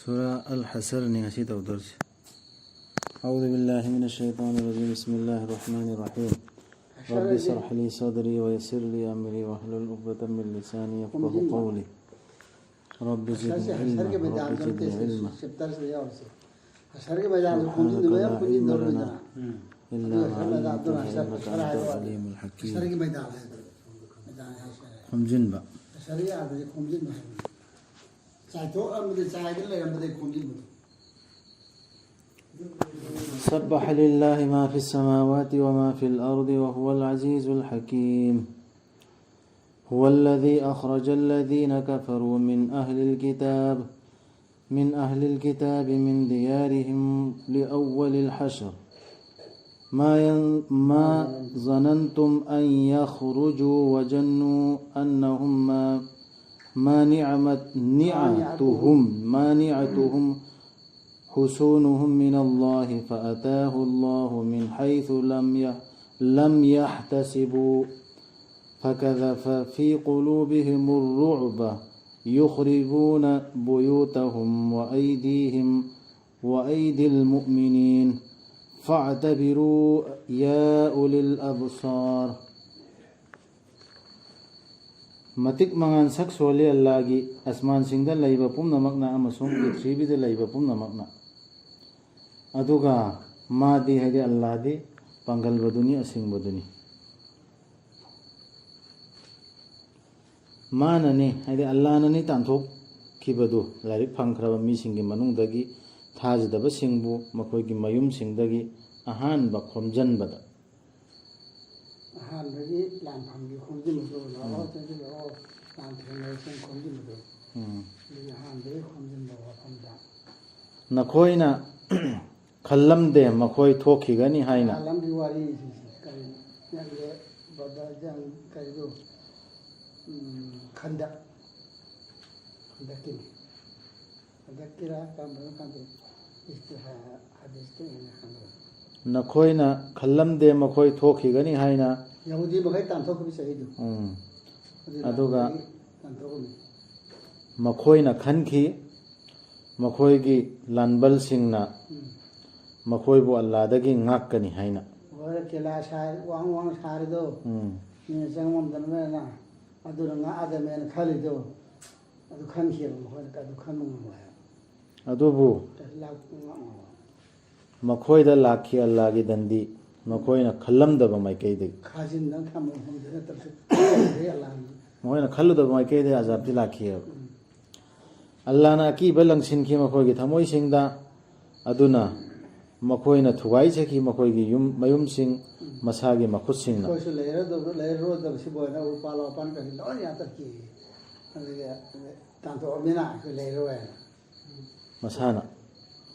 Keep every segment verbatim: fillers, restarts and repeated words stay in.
ꯁꯨꯔꯥ ꯑꯜ ꯍꯁꯔꯅꯤ ꯉꯁꯤ ꯇꯧꯗꯣꯔꯤꯁꯦ. أعوذ بالله من الشيطان الرجيم. بسم الله الرحمن الرحيم. رب اشرح لي صدري ويسر لي أمري واحلل عقدة من لساني يفقهوا قولي. رب زدني علما. رب زدني علما. ꯍꯁꯔꯒꯤ ꯃꯩꯗꯥꯟꯗꯣ ꯈꯣꯝꯖꯤꯟꯗꯕ ꯌꯥꯝ ꯈꯣꯝꯖꯤꯟꯗꯣꯏꯗꯅ. ꯎꯝ. ꯏꯜꯂꯥ ꯃꯥ ꯍꯁꯔ ꯃꯩꯗꯥꯟꯗꯨꯅ ꯍꯁꯔ ꯍꯥꯏꯕ ꯍꯥꯏꯕ ꯍꯥꯏꯕ ꯍꯁꯔꯒꯤ ꯃꯩꯗꯥꯟ ꯍꯥꯏꯗꯣ. ꯃꯩꯗꯥꯟ ꯍꯥꯏꯁꯦ. ꯈꯣꯝꯖꯤꯟꯕ. ꯍꯁꯔꯒꯤ ꯑꯥꯗꯗꯤ ꯈꯣꯝꯖꯤꯟꯕ ꯍꯥꯏꯕꯅꯤ. ꯆꯥꯏꯊꯣꯛꯑꯝꯕꯗꯤ ꯆꯥꯏꯗ ꯂꯩꯔꯝꯕꯗꯤ ꯈꯣꯝꯖꯤꯟꯕꯗꯣ. سبح لله ما في السماوات وما في الأرض وهو العزيز الحكيم. هو الذي أخرج الذين كفروا من أهل الكتاب من أهل الكتاب من ديارهم لأول الحشر ما ين- ما ظننتم أن يخرجوا وجنوا أنهم ما مانعمت نعتهم مانعتهم حصونهم من الله فأتاه الله من حيث لم ي- لم يحتسبوا فقذف في قلوبهم الرعب يخربون بيوتهم وأيديهم وأيدي المؤمنين فاعتبروا يا أولي الأبصار. ꯃꯇꯤꯛ ꯃꯉꯥꯟ ꯁꯛ ꯁꯣꯜꯂꯤ ꯑꯜꯂꯥꯒꯤ, ꯑꯁꯃꯥꯟꯁꯤꯡꯗ ꯂꯩꯕ ꯄꯨꯝꯅꯃꯛꯅ ꯑꯃꯁꯨꯡ ꯄ꯭ꯔꯤꯊꯤꯕꯤꯗ ꯂꯩꯕ ꯄꯨꯝꯅꯃꯛꯅ꯫ ꯑꯗꯨꯒ ꯃꯥꯗꯤ, ꯍꯥꯏꯗꯤ ꯑꯜꯂꯥꯗꯤ, ꯄꯥꯡꯒꯜꯕꯗꯨꯅꯤ, ꯑꯁꯤꯡꯕꯗꯨꯅꯤ꯫ ꯃꯥꯅꯅꯤ, ꯍꯥꯏꯗꯤ ꯑꯜꯂꯥꯅꯅꯤ ꯇꯥꯟꯊꯣꯛꯈꯤꯕꯗꯨ, ꯂꯥꯏꯔꯤꯛ ꯐꯪꯈ꯭ꯔꯕ ꯃꯤꯁꯤꯡꯒꯤ ꯃꯅꯨꯡꯗꯒꯤ ꯊꯥꯖꯗꯕꯁꯤꯡꯕꯨ ꯃꯈꯣꯏꯒꯤ ꯃꯌꯨꯝꯁꯤꯡꯗꯒꯤ ꯑꯍꯥꯟꯕ ꯈꯣꯝꯖꯤꯟꯕꯗ꯫ ꯑꯍꯥꯟꯕꯒꯤ ꯂꯥꯟꯐꯝꯒꯤ ꯈꯣꯝꯖꯤꯟꯕꯗꯣ, "ꯂꯥꯛꯑꯣ, ꯎꯝ꯫ ꯆꯦꯟꯁꯤꯜꯂꯛꯑꯣ, ꯂꯥꯟ ꯊꯦꯡꯅꯔꯁꯦꯅ" ꯈꯣꯝꯖꯤꯟꯕꯗꯣ꯫ ꯎꯝ꯫ ꯑꯗꯨꯒꯤ ꯑꯍꯥꯟꯕꯒꯤ ꯈꯣꯝꯖꯤꯟꯕ ꯋꯥꯐꯝꯗ꯫ ꯅꯈꯣꯏꯅ ꯈꯜꯂꯝꯗꯦ ꯃꯈꯣꯏ ꯊꯣꯛꯈꯤꯒꯅꯤ ꯍꯥꯏꯅ꯫ ꯂꯥꯟ ꯑꯃꯒꯤ ꯋꯥꯔꯤꯁꯤ ꯀꯔꯤꯅꯣ? ꯅꯪꯒꯤ ꯕꯗꯔ ꯖꯪ ꯀꯔꯤꯗꯣ? ꯎꯝ, ꯈꯟꯗꯛ꯫ ꯈꯟꯗꯛꯀꯤꯅꯤ꯫ ꯈꯟꯗꯛꯀꯤꯔ ꯀꯔꯝꯕꯅꯣ ꯈꯪꯗꯦ꯫ ꯏꯁꯇꯤꯍꯥ-, ꯍꯗꯤꯁꯇ ꯑꯩꯅ ꯈꯪꯗꯕ꯫ ꯅꯈꯣꯏꯅ ꯈꯜꯂꯝꯗꯦ ꯃꯈꯣꯏ ꯊꯣꯛꯈꯤꯒꯅꯤ ꯍꯥꯏꯅ꯫ ꯌꯍꯨꯗꯤ ꯃꯈꯩ ꯇꯥꯟꯊꯣꯛꯈꯤꯕ ꯆꯍꯤꯗꯨ꯫ ꯎꯝ꯫ ꯑꯗꯨ ꯑꯗꯨꯒ ꯂꯥꯟꯕꯒꯤ ꯇꯥꯟꯊꯣꯛꯑꯝꯃꯤ꯫ ꯃꯈꯣꯏꯅ ꯈꯟꯈꯤ, ꯃꯈꯣꯏꯒꯤ ꯂꯥꯟꯕꯜꯁꯤꯡꯅ ꯎꯝ꯫ ꯃꯈꯣꯏꯕꯨ ꯑꯜꯂꯥꯗꯒꯤ ꯉꯥꯛꯀꯅꯤ ꯍꯥꯏꯅ꯫ ꯍꯣꯏ, ꯀꯤꯂꯥ ꯁꯥꯏ, ꯋꯥꯡ ꯋꯥꯡ ꯁꯥꯔꯤꯗꯣ꯫ ꯎꯝ꯫ ꯃꯤꯅ ꯆꯪꯉꯝꯗꯅꯕꯅ ꯑꯗꯨꯅ ꯉꯥꯛꯑꯗꯃꯦꯅ ꯈꯜꯂꯤꯗꯣ꯫ ꯑꯗꯨ ꯈꯟꯈꯤꯑꯕ ꯃꯈꯣꯏꯅ, ꯑꯗꯨ ꯈꯟꯕ ꯉꯝꯃꯣꯏ ꯍꯥꯏꯕ꯫ ꯑꯗꯨꯕꯨ ꯂꯥꯛ-, ꯉꯝꯃꯣꯏ꯫ ꯃꯈꯣꯏꯗ ꯂꯥꯛꯈꯤ ꯑꯜꯂꯥꯒꯤ ꯗꯟꯗꯤ, ꯃꯈꯣꯏꯅ ꯈꯜꯂꯝꯗꯕ ꯃꯥꯏꯀꯩꯗꯒꯤ꯫ ꯈꯥꯖꯤꯟꯗꯅ ꯊꯝꯕ ꯃꯐꯝꯗ ꯅꯠꯇ꯭ꯔꯁꯨ ꯑꯜꯂꯥꯅ꯫ ꯃꯈꯣꯏꯅ ꯈꯜꯂꯨꯗꯕ ꯃꯥꯏꯀꯩꯗꯒꯤ ꯑꯖꯥꯕꯇꯤ ꯂꯥꯛꯈꯤꯑꯕ꯫ ꯎꯝ꯫ ꯑꯜꯂꯥꯅ ꯑꯀꯤꯕ ꯂꯪꯁꯤꯟꯈꯤ ꯃꯈꯣꯏꯒꯤ ꯊꯃꯣꯏꯁꯤꯡꯗ, ꯑꯗꯨꯅ ꯃꯈꯣꯏꯅ ꯊꯨꯒꯥꯏꯖꯈꯤ ꯃꯈꯣꯏꯒꯤ ꯌꯨꯝ, ꯃꯌꯨꯝꯁꯤꯡ ꯃꯁꯥꯒꯤ ꯃꯈꯨꯠꯁꯤꯡꯅ꯫ ꯑꯩꯈꯣꯏꯁꯨ ꯂꯩꯔꯗꯕ-, ꯂꯩꯔꯔꯣꯏꯗꯕꯁꯤꯕꯨ ꯑꯣꯏꯅ ꯎꯄꯥꯜ ꯋꯥꯄꯥꯟ ꯀꯔꯤ ꯂꯣꯏꯅ ꯌꯥꯟꯊꯠꯈꯤ꯫ ꯑꯗꯨꯒ ꯇꯥꯟꯊꯣꯛꯑꯃꯤꯅ ꯑꯩꯈꯣꯏ ꯂꯩꯔꯔꯣꯏ ꯍꯥꯏꯅ꯫ ꯃꯁꯥꯅ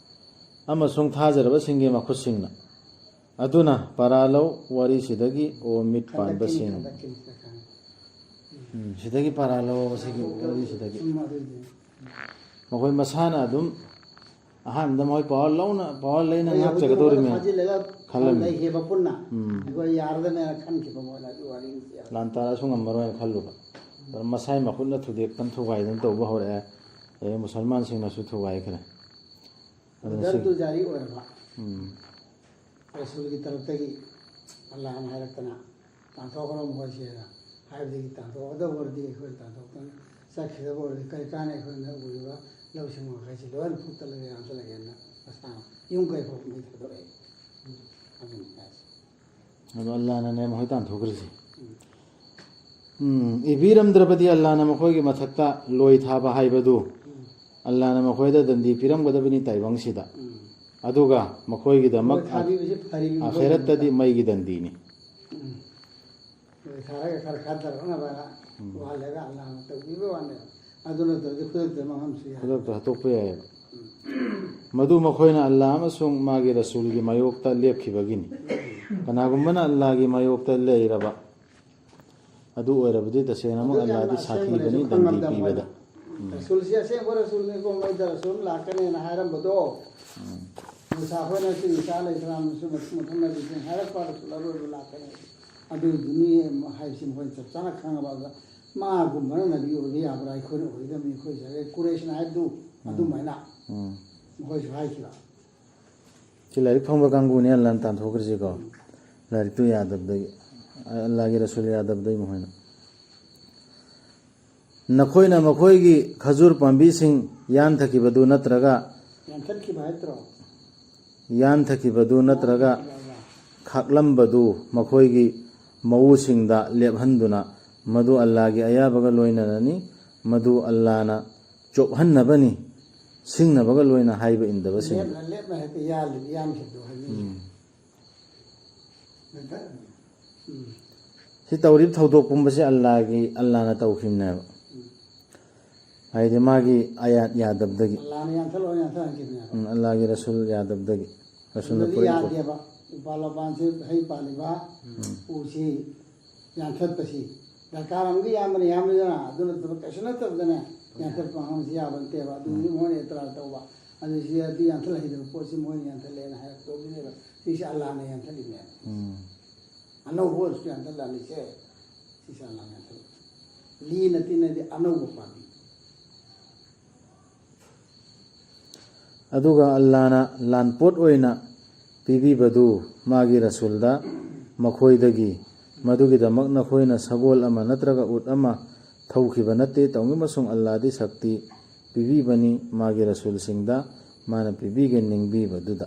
ꯑꯃꯁꯨꯡ ꯊꯥꯖꯔꯕꯁꯤꯡꯒꯤ ꯃꯈꯨꯠꯁꯤꯡꯅ꯫ ꯑꯗꯨꯅ ꯄꯔꯥ ꯂꯧ ꯋꯥꯔꯤꯁꯤꯗꯒꯤ, ꯑꯣ ꯃꯤꯠ ꯈꯟꯗꯛꯀꯤꯅꯤ, ꯄꯥꯟꯕꯁꯤꯡ꯫ ꯈꯟꯗꯛꯀꯤꯅꯤ, ꯈꯟꯗꯛꯀꯤꯅꯤ꯫ ꯎꯝ, ꯁꯤꯗꯒꯤ ꯄꯔꯥ ꯂꯧ, ꯁꯤꯒꯤ ꯋꯥꯔꯤꯁꯤꯗꯒꯤ꯫ ꯎꯝ, ꯑꯗꯨꯏꯗꯤ꯫ ꯃꯈꯣꯏ ꯃꯁꯥꯅ ꯑꯗꯨꯝ ꯑꯍꯥꯟꯕꯗ ꯃꯣꯏ ꯄꯋꯥꯔ ꯂꯧꯅ, ꯄꯋꯥꯔ ꯂꯩꯅ ꯍꯣꯏ, ꯉꯥꯛꯆꯒꯗꯧꯔꯤꯃꯦ ꯍꯧꯖꯤꯛ ꯐꯥꯖꯤꯜꯂꯒ ꯈꯜꯂꯝꯃꯤ꯫ ꯂꯩꯈꯤꯕ ꯄꯨꯟꯅ꯫ ꯎꯝ꯫ ꯑꯩꯈꯣꯏ ꯌꯥꯔꯗꯃꯦꯅ ꯈꯟꯈꯤꯕ ꯃꯣꯏꯅ ꯑꯗꯨ ꯋꯥꯔꯤꯅꯤ꯫ ꯂꯥꯟ ꯇꯥꯔꯛꯑꯁꯨ ꯉꯝꯃꯔꯣꯏꯅ ꯈꯜꯂꯨꯕ꯫ ꯑꯗꯨꯅ ꯃꯁꯥꯏ ꯃꯈꯨꯠꯅ ꯊꯨꯗꯦꯛꯇꯅ ꯊꯨꯒꯥꯏꯗꯅ ꯇꯧꯕ ꯍꯧꯔꯛꯑꯦ꯫ ꯑꯗꯩ ꯃꯨꯁꯜꯃꯥꯟꯁꯤꯡꯅꯁꯨ ꯊꯨꯒꯥꯏꯈ꯭ꯔꯦ꯫ ꯑꯗꯨꯅ ꯑꯣꯔꯗꯔꯗꯨ ꯁꯤ-, ꯖꯥꯔꯤ ꯑꯣꯏꯔꯕ꯫ ꯎꯝ꯫ ꯔꯁꯨꯜꯒꯤ ꯇꯔꯞꯇꯒꯤ ꯑꯜꯂꯥꯍꯅ ꯍꯥꯏꯔꯛꯇꯅ, "ꯇꯥꯟꯊꯣꯛꯈ꯭ꯔꯣ ꯃꯈꯣꯏꯁꯦꯅ" ꯍꯥꯏꯕꯗꯒꯤ ꯇꯥꯟꯊꯣꯛꯀꯗꯕ ꯑꯣꯏꯔꯗꯤ ꯑꯩꯈꯣꯏꯅ ꯇꯥꯟꯊꯣꯛꯇꯅ ꯆꯠꯈꯤꯗꯕ ꯑꯣꯏꯔꯗꯤ ꯀꯔꯤ ꯀꯥꯟꯅꯩ? ꯑꯩꯈꯣꯏꯅ ꯎꯔꯤꯕ ꯂꯧꯁꯤꯡ ꯃꯈꯩꯁꯤ ꯂꯣꯏꯅ ꯐꯨꯛꯇꯠꯂꯒ ꯌꯥꯟꯊꯠꯂꯒꯦꯅ ꯃꯁꯥꯅ ꯌꯨꯝ ꯀꯩ ꯐꯥꯎꯕ ꯃꯩ ꯊꯥꯗꯣꯛꯑꯦ꯫ ꯑꯗꯨꯅꯤ ꯍꯥꯏꯁꯦ꯫ ꯑꯗꯣ ꯑꯜꯂꯥꯅꯅꯦ ꯃꯈꯣꯏ ꯇꯥꯟꯊꯣꯛꯈ꯭ꯔꯤꯁꯦ꯫ ꯎꯝ꯫ ꯎꯝ, ꯏꯕꯤꯔꯝꯗ꯭ꯔꯕꯗꯤ ꯑꯜꯂꯥꯅ ꯃꯈꯣꯏꯒꯤ ꯃꯊꯛꯇ ꯂꯣꯏ ꯊꯥꯕ ꯍꯥꯏꯕꯗꯨ ꯎꯝ꯫ ꯑꯜꯂꯥꯅ ꯃꯈꯣꯏꯗ ꯗꯟꯗꯤ ꯄꯤꯔꯝꯒꯗꯕꯅꯤ ꯇꯥꯏꯕꯪꯁꯤꯗ꯫ ꯎꯝ꯫ ꯑꯗꯗꯨꯒ ꯃꯈꯣꯏꯒꯤꯗꯃꯛ ꯃꯣꯏ ꯊꯥꯕꯤꯕꯁꯤ ꯐꯔꯤꯕꯅꯤ, ꯑꯈꯦꯔꯠꯇꯗꯤ ꯃꯣꯏꯒꯤꯗꯃꯛꯇ꯫ ꯃꯩꯒꯤ ꯗꯟꯗꯤꯅꯤ꯫ ꯎꯝ꯫ ꯃꯣꯏ ꯊꯥꯔꯒ ꯈꯔ ꯈꯟꯊꯔꯛꯅꯕ ꯎꯝ꯫ ꯋꯥꯍꯜꯂꯒ ꯑꯜꯂꯥꯅ ꯇꯧꯕꯤꯕ ꯋꯥꯅꯦꯕ꯫ ꯑꯗꯨ ꯅꯠꯇ꯭ꯔꯗꯤ ꯈꯨꯗꯛꯇ ꯃꯥꯡꯍꯟꯕꯁꯨ ꯌꯥꯏ꯫ ꯈꯨꯗꯛꯇ ꯍꯥꯠꯇꯣꯛꯄ ꯌꯥꯏꯑꯕ꯫ ꯎꯝ꯫ ꯃꯗꯨ ꯃꯈꯣꯏꯅ ꯑꯜꯂꯥ ꯑꯃꯁꯨꯡ ꯃꯥꯒꯤ ꯔꯁꯨꯜꯒꯤ ꯃꯥꯌꯣꯛꯇ ꯂꯦꯞꯈꯤꯕꯒꯤꯅꯤ꯫ ꯀꯅꯥꯒꯨꯝꯕꯅ ꯑꯜꯂꯥꯒꯤ ꯃꯥꯌꯣꯛꯇ ꯂꯩꯔꯕ ꯑꯗꯨ ꯑꯣꯏꯔꯕꯗꯤ ꯇꯁꯦꯡꯅ ꯑꯃꯨꯛ ꯑꯗꯨ ꯌꯥꯝꯅ ꯑꯜꯂꯥꯗꯤ ꯁꯥꯊꯤꯕꯅꯤ ꯑꯁꯦꯡꯕꯅꯁꯨ ꯗꯟꯗꯤ ꯈꯪꯉꯝꯗꯕ ꯄꯤꯕꯗ꯫ ꯃꯣꯏꯅ꯫ ꯎꯝ꯫ ꯔꯁꯨꯜꯁꯤ ꯑꯁꯦꯡꯕ ꯔꯁꯨꯜꯅꯤ, ꯀꯣꯡꯃꯩꯗ ꯔꯁꯨꯜ ꯂꯥꯛꯀꯅꯦꯅ ꯍꯥꯏꯔꯝꯕꯗꯣ꯫ ꯎꯝ꯫ ꯃꯨꯁꯥ ꯈꯣꯏꯅꯁꯨ ꯏꯁꯥ ꯑꯂꯩꯍꯤ ꯁꯂꯥꯝꯅꯁꯨ ꯃꯊꯪ ꯃꯊꯪ ꯅꯕꯤꯁꯤꯡ ꯍꯥꯏꯔꯛꯄ ꯔꯁꯨꯜ ꯑꯔꯣꯏꯕ ꯂꯥꯛꯀꯅꯤ꯫ ꯑꯗꯨꯗꯨꯅꯤ ꯍꯥꯏꯕꯁꯤ ꯃꯈꯣꯏꯅ ꯆꯞ ꯆꯥꯅ ꯈꯪꯉꯕ꯫ ꯑꯗꯨꯗ ꯃꯥꯒꯨꯝꯕꯅ ꯅꯕꯤ ꯑꯣꯏꯕ ꯌꯥꯕ꯭ꯔꯥ? ꯑꯩꯈꯣꯏꯅ ꯑꯣꯏꯒꯗꯕꯅꯤ꯫ ꯑꯩꯈꯣꯏ ꯉꯁꯥꯏ ꯀꯨꯔꯦꯁꯅ ꯍꯥꯏꯕꯗꯨ ꯑꯗꯨꯃꯥꯏꯅ ꯎꯝ꯫ ꯃꯈꯣꯏꯁꯨ ꯍꯥꯏꯈꯤꯕ꯫ ꯁꯤ ꯂꯥꯏꯔꯤꯛ ꯐꯪꯕ ꯀꯥꯡꯕꯨꯅꯤ ꯑꯜꯂꯥꯅ ꯇꯥꯟꯊꯣꯛꯈ꯭ꯔꯤꯁꯤꯀꯣ꯫ ꯂꯥꯏꯔꯤꯛꯇꯨ ꯌꯥꯗꯕꯗꯒꯤ, ꯑꯜꯂꯥꯒꯤ ꯔꯁꯨꯜ ꯌꯥꯗꯕꯗꯒꯤ ꯃꯈꯣꯏꯅ꯫ ꯅꯈꯣꯏꯅ ꯃꯈꯣꯏꯒꯤ ꯈꯖꯨꯔ ꯄꯥꯝꯕꯤꯁꯤꯡ ꯌꯥꯟꯊꯈꯤꯕꯗꯨ ꯅꯠꯇ꯭ꯔꯒ ꯌꯥꯟꯊꯠꯈꯤꯕ ꯍꯥꯏꯠꯇ꯭ꯔꯣ? ꯌꯥꯟꯊꯈꯤꯕꯗꯨ ꯅꯠꯇ꯭ꯔꯒ ꯈꯥꯛꯂꯝꯕꯗꯨ ꯃꯈꯣꯏꯒꯤ ꯃꯎꯁꯤꯡꯗ ꯂꯦꯞꯍꯟꯗꯨꯅ, ꯃꯗꯨ ꯑꯜꯂꯥꯒꯤ ꯑꯌꯥꯕꯒ ꯂꯣꯏꯅꯅꯅꯤ, ꯃꯗꯨ ꯑꯜꯂꯥꯅ ꯆꯣꯞꯍꯟꯅꯕꯅꯤ, ꯁꯤꯡꯅꯕꯒ ꯂꯣꯏꯅ ꯍꯥꯏꯕ ꯏꯟꯗꯕꯁꯤꯡ꯫ ꯂꯦꯞꯅ ꯂꯦꯞꯅ ꯍꯦꯛꯇ ꯌꯥꯜꯂꯤ ꯌꯥꯟꯈꯤꯕꯗꯣ ꯍꯥꯏꯅꯤꯡꯉꯤ꯫ ꯎꯝ꯫ ꯎꯝ꯫ ꯁꯤ ꯇꯧꯔꯤꯕ ꯊꯧꯗꯣꯛ ꯄꯨꯝꯕꯁꯦ ꯑꯜꯂꯥꯒꯤ, ꯑꯜꯂꯥꯅ ꯇꯧꯈꯤꯕꯅꯦꯕ꯫ ꯍꯥꯏꯗꯤ ꯃꯥꯒꯤ ꯑꯌꯥꯠ ꯌꯥꯗꯕꯗꯒꯤ꯫ ꯑꯜꯂꯥꯅ ꯌꯥꯟꯊꯠꯂꯣ ꯌꯥꯟꯊꯠꯍꯟꯈꯤꯕꯅꯦꯕ꯫ ꯎꯝ, ꯑꯜꯂꯥꯒꯤ ꯔꯁꯨꯜ ꯌꯥꯗꯕꯗꯒꯤ꯫ ꯔꯁꯨꯜꯅ ꯑꯗꯨꯗꯤ ꯄꯨꯔꯛꯏ ꯄꯣꯠ꯫ ꯌꯥꯗꯦꯕ꯫ ꯎꯄꯥꯜ ꯋꯥꯄꯥꯟꯁꯤ ꯍꯩ ꯄꯥꯜꯂꯤꯕ ꯎꯁꯤ ꯌꯥꯟꯊꯠꯄꯁꯤ ꯗꯔꯀꯥꯔ ꯑꯃꯒꯤ ꯌꯥꯝꯕꯅ ꯌꯥꯝꯕꯅꯤꯗꯅ, ꯑꯗꯨ ꯅꯠꯇꯕ ꯀꯩꯁꯨ ꯅꯠꯇꯕꯗꯅꯦ ꯌꯥꯟꯊꯠꯄ ꯉꯥꯡꯕꯁꯤ ꯌꯥꯕ ꯅꯠꯇꯦꯕ꯫ ꯑꯗꯨꯗꯤ ꯃꯣꯏꯅ ꯑꯦꯇ꯭ꯔꯥ ꯇꯧꯕ꯫ ꯑꯗꯨ ꯁꯤ ꯑꯗꯨ ꯌꯥꯟꯊꯠꯍꯩꯗꯕ ꯄꯣꯠꯁꯤ ꯃꯣꯏꯅ ꯌꯥꯟꯊꯠꯂꯦꯅ ꯍꯥꯏꯔꯛꯇꯧꯗꯨꯅꯦꯕ꯫ ꯁꯤꯁꯦ ꯑꯜꯂꯥꯅ ꯌꯥꯟꯊꯠꯂꯤꯅꯦꯕ꯫ ꯎꯝ꯫ ꯑꯅꯧꯕ ꯑꯣꯏꯔꯁꯨ ꯌꯥꯟꯊꯠꯂꯛꯑꯅꯤꯁꯦ꯫ ꯁꯤꯁꯦ ꯑꯜꯂꯥꯅ ꯌꯥꯟꯊꯠꯂꯤ꯫ ꯂꯤꯅ ꯇꯤꯟꯅꯗꯤ ꯑꯅꯧꯕ ꯄꯥꯝꯕꯤ꯫ ꯑꯗꯨꯒ ꯑꯜꯂꯥꯅ ꯂꯥꯟꯄꯣꯠ ꯑꯣꯏꯅ ꯄꯤꯕꯤꯕꯗꯨ ꯃꯥꯒꯤ ꯔꯁꯨꯜꯗ ꯃꯈꯣꯏꯗꯒꯤ, ꯃꯗꯨꯒꯤꯗꯃꯛ ꯅꯈꯣꯏꯅ ꯁꯒꯣꯜ ꯑꯃ ꯅꯠꯇ꯭ꯔꯒ ꯎꯠ ꯑꯃ ꯊꯧꯈꯤꯕ ꯅꯠꯇꯦ, ꯇꯧꯏ ꯑꯃꯁꯨꯡ ꯑꯜꯂꯥꯗꯤ ꯁꯛꯇꯤ ꯄꯤꯕꯤꯕꯅꯤ ꯃꯥꯒꯤ ꯔꯁꯨꯜꯁꯤꯡꯗ, ꯃꯥꯅ ꯄꯤꯕꯤꯒꯦ ꯅꯤꯡꯕꯤꯕꯗꯨꯗ꯫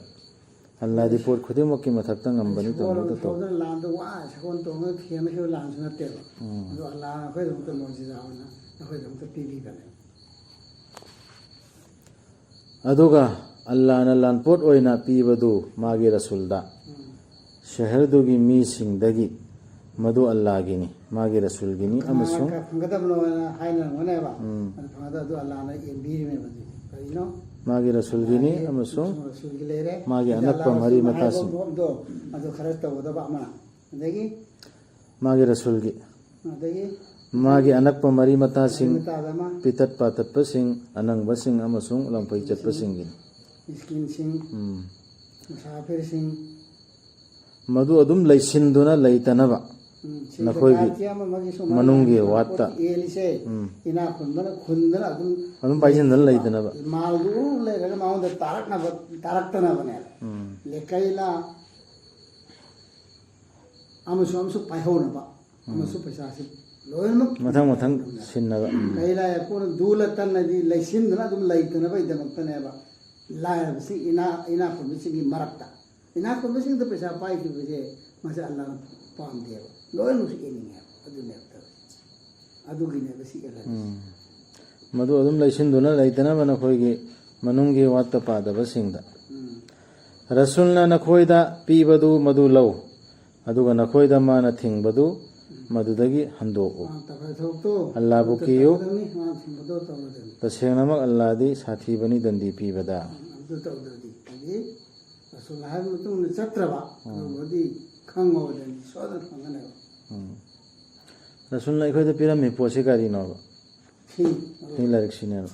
ꯑꯜꯂꯥꯗꯤ ꯄꯣꯠ ꯈꯨꯗꯤꯡꯃꯛꯀꯤ ꯃꯊꯛꯇ ꯉꯝꯕꯅꯤ, ꯁꯒꯣꯜ ꯑꯃ ꯇꯧꯅꯤꯡꯕꯗ ꯇꯧ꯫ ꯊꯧꯗꯅ ꯂꯥꯟꯗ ꯋꯥ ꯁꯒꯣꯜ ꯇꯣꯡꯉꯒ ꯊꯦꯡꯅꯈꯤꯕ ꯂꯥꯟꯁꯨ ꯅꯠꯇꯦꯕ꯫ ꯎꯝ꯫ ꯑꯗꯣ ꯑꯜꯂꯥꯅ ꯑꯩꯈꯣꯏꯗꯃꯛꯇ ꯃꯣꯖꯤꯖꯥ ꯑꯣꯏꯅ ꯑꯩꯈꯣꯏꯗꯃꯛꯇ ꯄꯤꯕꯤꯕꯅꯦ꯫ ꯑꯗꯨꯒ ꯑꯜꯂꯥꯅ ꯂꯥꯟꯄꯣꯠ ꯑꯣꯏꯅ ꯄꯤꯕꯗꯨ ꯃꯥꯒꯤ ꯔꯁꯨꯜꯗ, ꯁꯍꯔꯗꯨꯒꯤ ꯃꯤꯁꯤꯡꯗꯒꯤ, ꯃꯗꯨ ꯑꯜꯂꯥꯒꯤꯅꯤ, ꯃꯥꯒꯤ ꯔꯁꯨꯜꯒꯤꯅꯤ ꯑꯃꯁꯨꯡ ꯀꯅꯥꯅ ꯐꯪꯒꯗꯕꯅꯣ ꯍꯥꯏꯅ ꯍꯥꯏꯅꯔꯝꯒꯅꯦꯕ꯫ ꯎꯝ꯫ ꯑꯗꯨ ꯐꯪꯒꯗꯕ ꯑꯗꯨ ꯑꯜꯂꯥꯅ ꯌꯦꯡꯕꯤꯔꯤꯃꯦꯕ꯫ ꯑꯗꯨꯗꯤ ꯀꯔꯤꯅꯣ? ꯃꯥꯒꯤ ꯔꯁꯨꯜꯒꯤꯅꯤ ꯑꯜꯂꯥꯒꯤ ꯑꯃꯁꯨꯡ ꯔꯁꯨꯜꯒꯤ ꯂꯩꯔꯦ꯫ ꯃꯥꯒꯤ ꯑꯗ ꯑꯅꯛꯄ ꯑꯜꯂꯥ ꯃꯔꯤ ꯔꯁꯨꯜꯅ ꯃꯇꯥꯁꯤꯡ꯫ ꯍꯥꯏꯕ ꯃꯐꯝꯗꯣ ꯑꯗꯨ ꯈꯔ ꯇꯧꯒꯗꯕ ꯑꯃꯅ꯫ ꯑꯗꯒꯤ ꯃꯥꯒꯤ ꯔꯁꯨꯜꯒꯤ, ꯑꯗꯒꯤ ꯃꯥꯒꯤ ꯑꯅꯛꯄ ꯃꯔꯤ ꯃꯇꯥꯁꯤꯡ, ꯃꯇꯥꯗ ꯑꯃ ꯄꯤꯇꯠ ꯄꯥꯇꯠꯄꯁꯤꯡ, ꯑꯅꯪꯕꯁꯤꯡ ꯑꯃꯁꯨꯡ ꯂꯝꯐꯩ ꯆꯠꯄꯁꯤꯡꯒꯤꯅꯤ꯫ ꯃꯤꯁꯀꯤꯟꯁꯤꯡ, ꯎꯝ꯫ ꯃꯨꯁꯥꯐꯤꯔꯁꯤꯡ, ꯃꯗꯨ ꯑꯗꯨꯝ ꯂꯩꯁꯤꯟꯗꯨꯅ ꯂꯩꯇꯅꯕ꯫ ꯎꯝ, ꯁꯤ ꯅꯈꯣꯏꯒꯤ ꯂꯩꯀꯥꯏ ꯑꯃ ꯑꯃꯒꯤ ꯁꯨꯃꯥꯏꯅ ꯃꯅꯨꯡꯒꯤ ꯃꯄꯣꯠ ꯋꯥꯠꯇ꯫ ꯌꯦꯜꯂꯤꯁꯦ, ꯎꯝ꯫ ꯏꯅꯥꯛ ꯈꯨꯟꯕꯅ ꯈꯨꯟꯗꯅ ꯑꯗꯨꯝ ꯑꯗꯨꯝ ꯄꯥꯏꯁꯤꯟꯗꯅ ꯂꯩꯗꯅꯕ꯫ ꯃꯥꯜꯗꯨ ꯂꯩꯔꯒ ꯃꯉꯣꯟꯗ ꯇꯥꯔꯛꯅꯕ, ꯇꯥꯔꯛꯇꯅꯕꯅꯦꯕ꯫ ꯎꯝ꯫ ꯂꯩꯀꯥꯏꯂꯥ ꯑꯃꯁꯨ ꯑꯃꯁꯨ ꯄꯥꯏꯍꯧꯅꯕ, ꯎꯝ꯫ ꯑꯃꯁꯨ ꯄꯩꯁꯥꯁꯤ ꯂꯣꯏꯅꯃꯛ ꯃꯊꯪ ꯃꯊꯪ ꯁꯤꯟꯅꯕ꯫ ꯎꯝ꯫ ꯀꯩ ꯂꯥꯏ ꯑꯩꯈꯣꯏꯅ ꯗꯨ ꯂꯇꯟ ꯍꯥꯏꯗꯤ ꯂꯩꯁꯤꯟꯗꯅ ꯑꯗꯨꯝ ꯂꯩꯇꯅꯕꯒꯤꯗꯃꯛꯇꯅꯦꯕ꯫ ꯂꯥꯏꯔꯕꯁꯤꯡ, ꯏꯅꯥ-, ꯏꯅꯥꯛ ꯈꯨꯟꯕꯁꯤꯡꯒꯤ ꯃꯔꯛꯇ, ꯏꯅꯥꯛ ꯈꯨꯟꯕꯁꯤꯡꯗ ꯄꯩꯁꯥ ꯄꯥꯏꯈꯤꯕꯁꯦ ꯃꯁꯤ ꯑꯜꯂꯥꯅ ꯄꯥꯝꯗꯦꯕ꯫ ꯂꯣꯏꯅꯃꯛꯁꯨ ꯏꯅꯤꯡꯉꯦꯕ꯫ ꯑꯗꯨꯅꯦꯕ ꯇꯧꯔꯤꯁꯦ꯫ ꯑꯗꯨꯒꯤꯅꯦꯕ ꯁꯤ ꯑꯦꯂꯔꯖꯤ꯫ ꯎꯝ꯫ ꯃꯗꯨ ꯑꯗꯨꯝ ꯂꯩꯁꯤꯟꯗꯨꯅ ꯂꯩꯇꯅꯕ ꯅꯈꯣꯏꯒꯤ ꯃꯅꯨꯡꯒꯤ ꯋꯥꯠꯇ ꯄꯥꯗꯕꯁꯤꯡꯗ꯫ ꯎꯝ꯫ ꯔꯁꯨꯜꯅ ꯅꯈꯣꯏꯗ ꯄꯤꯕꯗꯨ ꯃꯗꯨ ꯂꯧ, ꯑꯗꯨꯒ ꯅꯈꯣꯏꯗ ꯃꯥꯅ ꯊꯤꯡꯕꯗꯨ ꯃꯗꯨꯗꯒꯤ ꯍꯟꯗꯣꯛꯎ꯫ ꯃꯥꯅ ꯇꯧꯒꯗꯕ ꯊꯕꯛꯇꯣ ꯑꯜꯂꯥꯕꯨ ꯑꯗꯨ ꯀꯤꯌꯨ꯫ ꯇꯧꯒꯗꯕꯅꯤ, ꯃꯥꯅ ꯊꯤꯡꯕꯗꯣ ꯇꯧꯒꯗꯕꯅꯤ꯫ ꯇꯁꯦꯡꯅꯃꯛ ꯑꯜꯂꯥꯗꯤ ꯁꯥꯊꯤꯕꯅꯤ ꯗꯟꯗꯤ ꯄꯤꯕꯗ꯫ ꯎꯝ, ꯑꯗꯨ ꯇꯧꯗ꯭ꯔꯗꯤ, ꯍꯥꯏꯗꯤ ꯔꯁꯨꯜ ꯍꯥꯏꯕ ꯃꯇꯨꯡ ꯏꯟꯅ ꯆꯠꯇ꯭ꯔꯕ, ꯎꯝ꯫ ꯑꯗꯨꯕꯨꯗꯤ ꯈꯪꯉꯕꯗꯗꯤ ꯁꯣꯏꯗꯅ ꯐꯪꯒꯅꯦꯕ꯫ ꯎꯝ꯫ ꯔꯁꯨꯜꯅ ꯑꯩꯈꯣꯏꯗ ꯄꯤꯔꯝꯃꯤ ꯄꯣꯠꯁꯤ ꯀꯔꯤꯅꯣꯕ? ꯁꯤ ꯁꯤ ꯂꯥꯏꯔꯤꯛꯁꯤꯅꯦꯕ꯫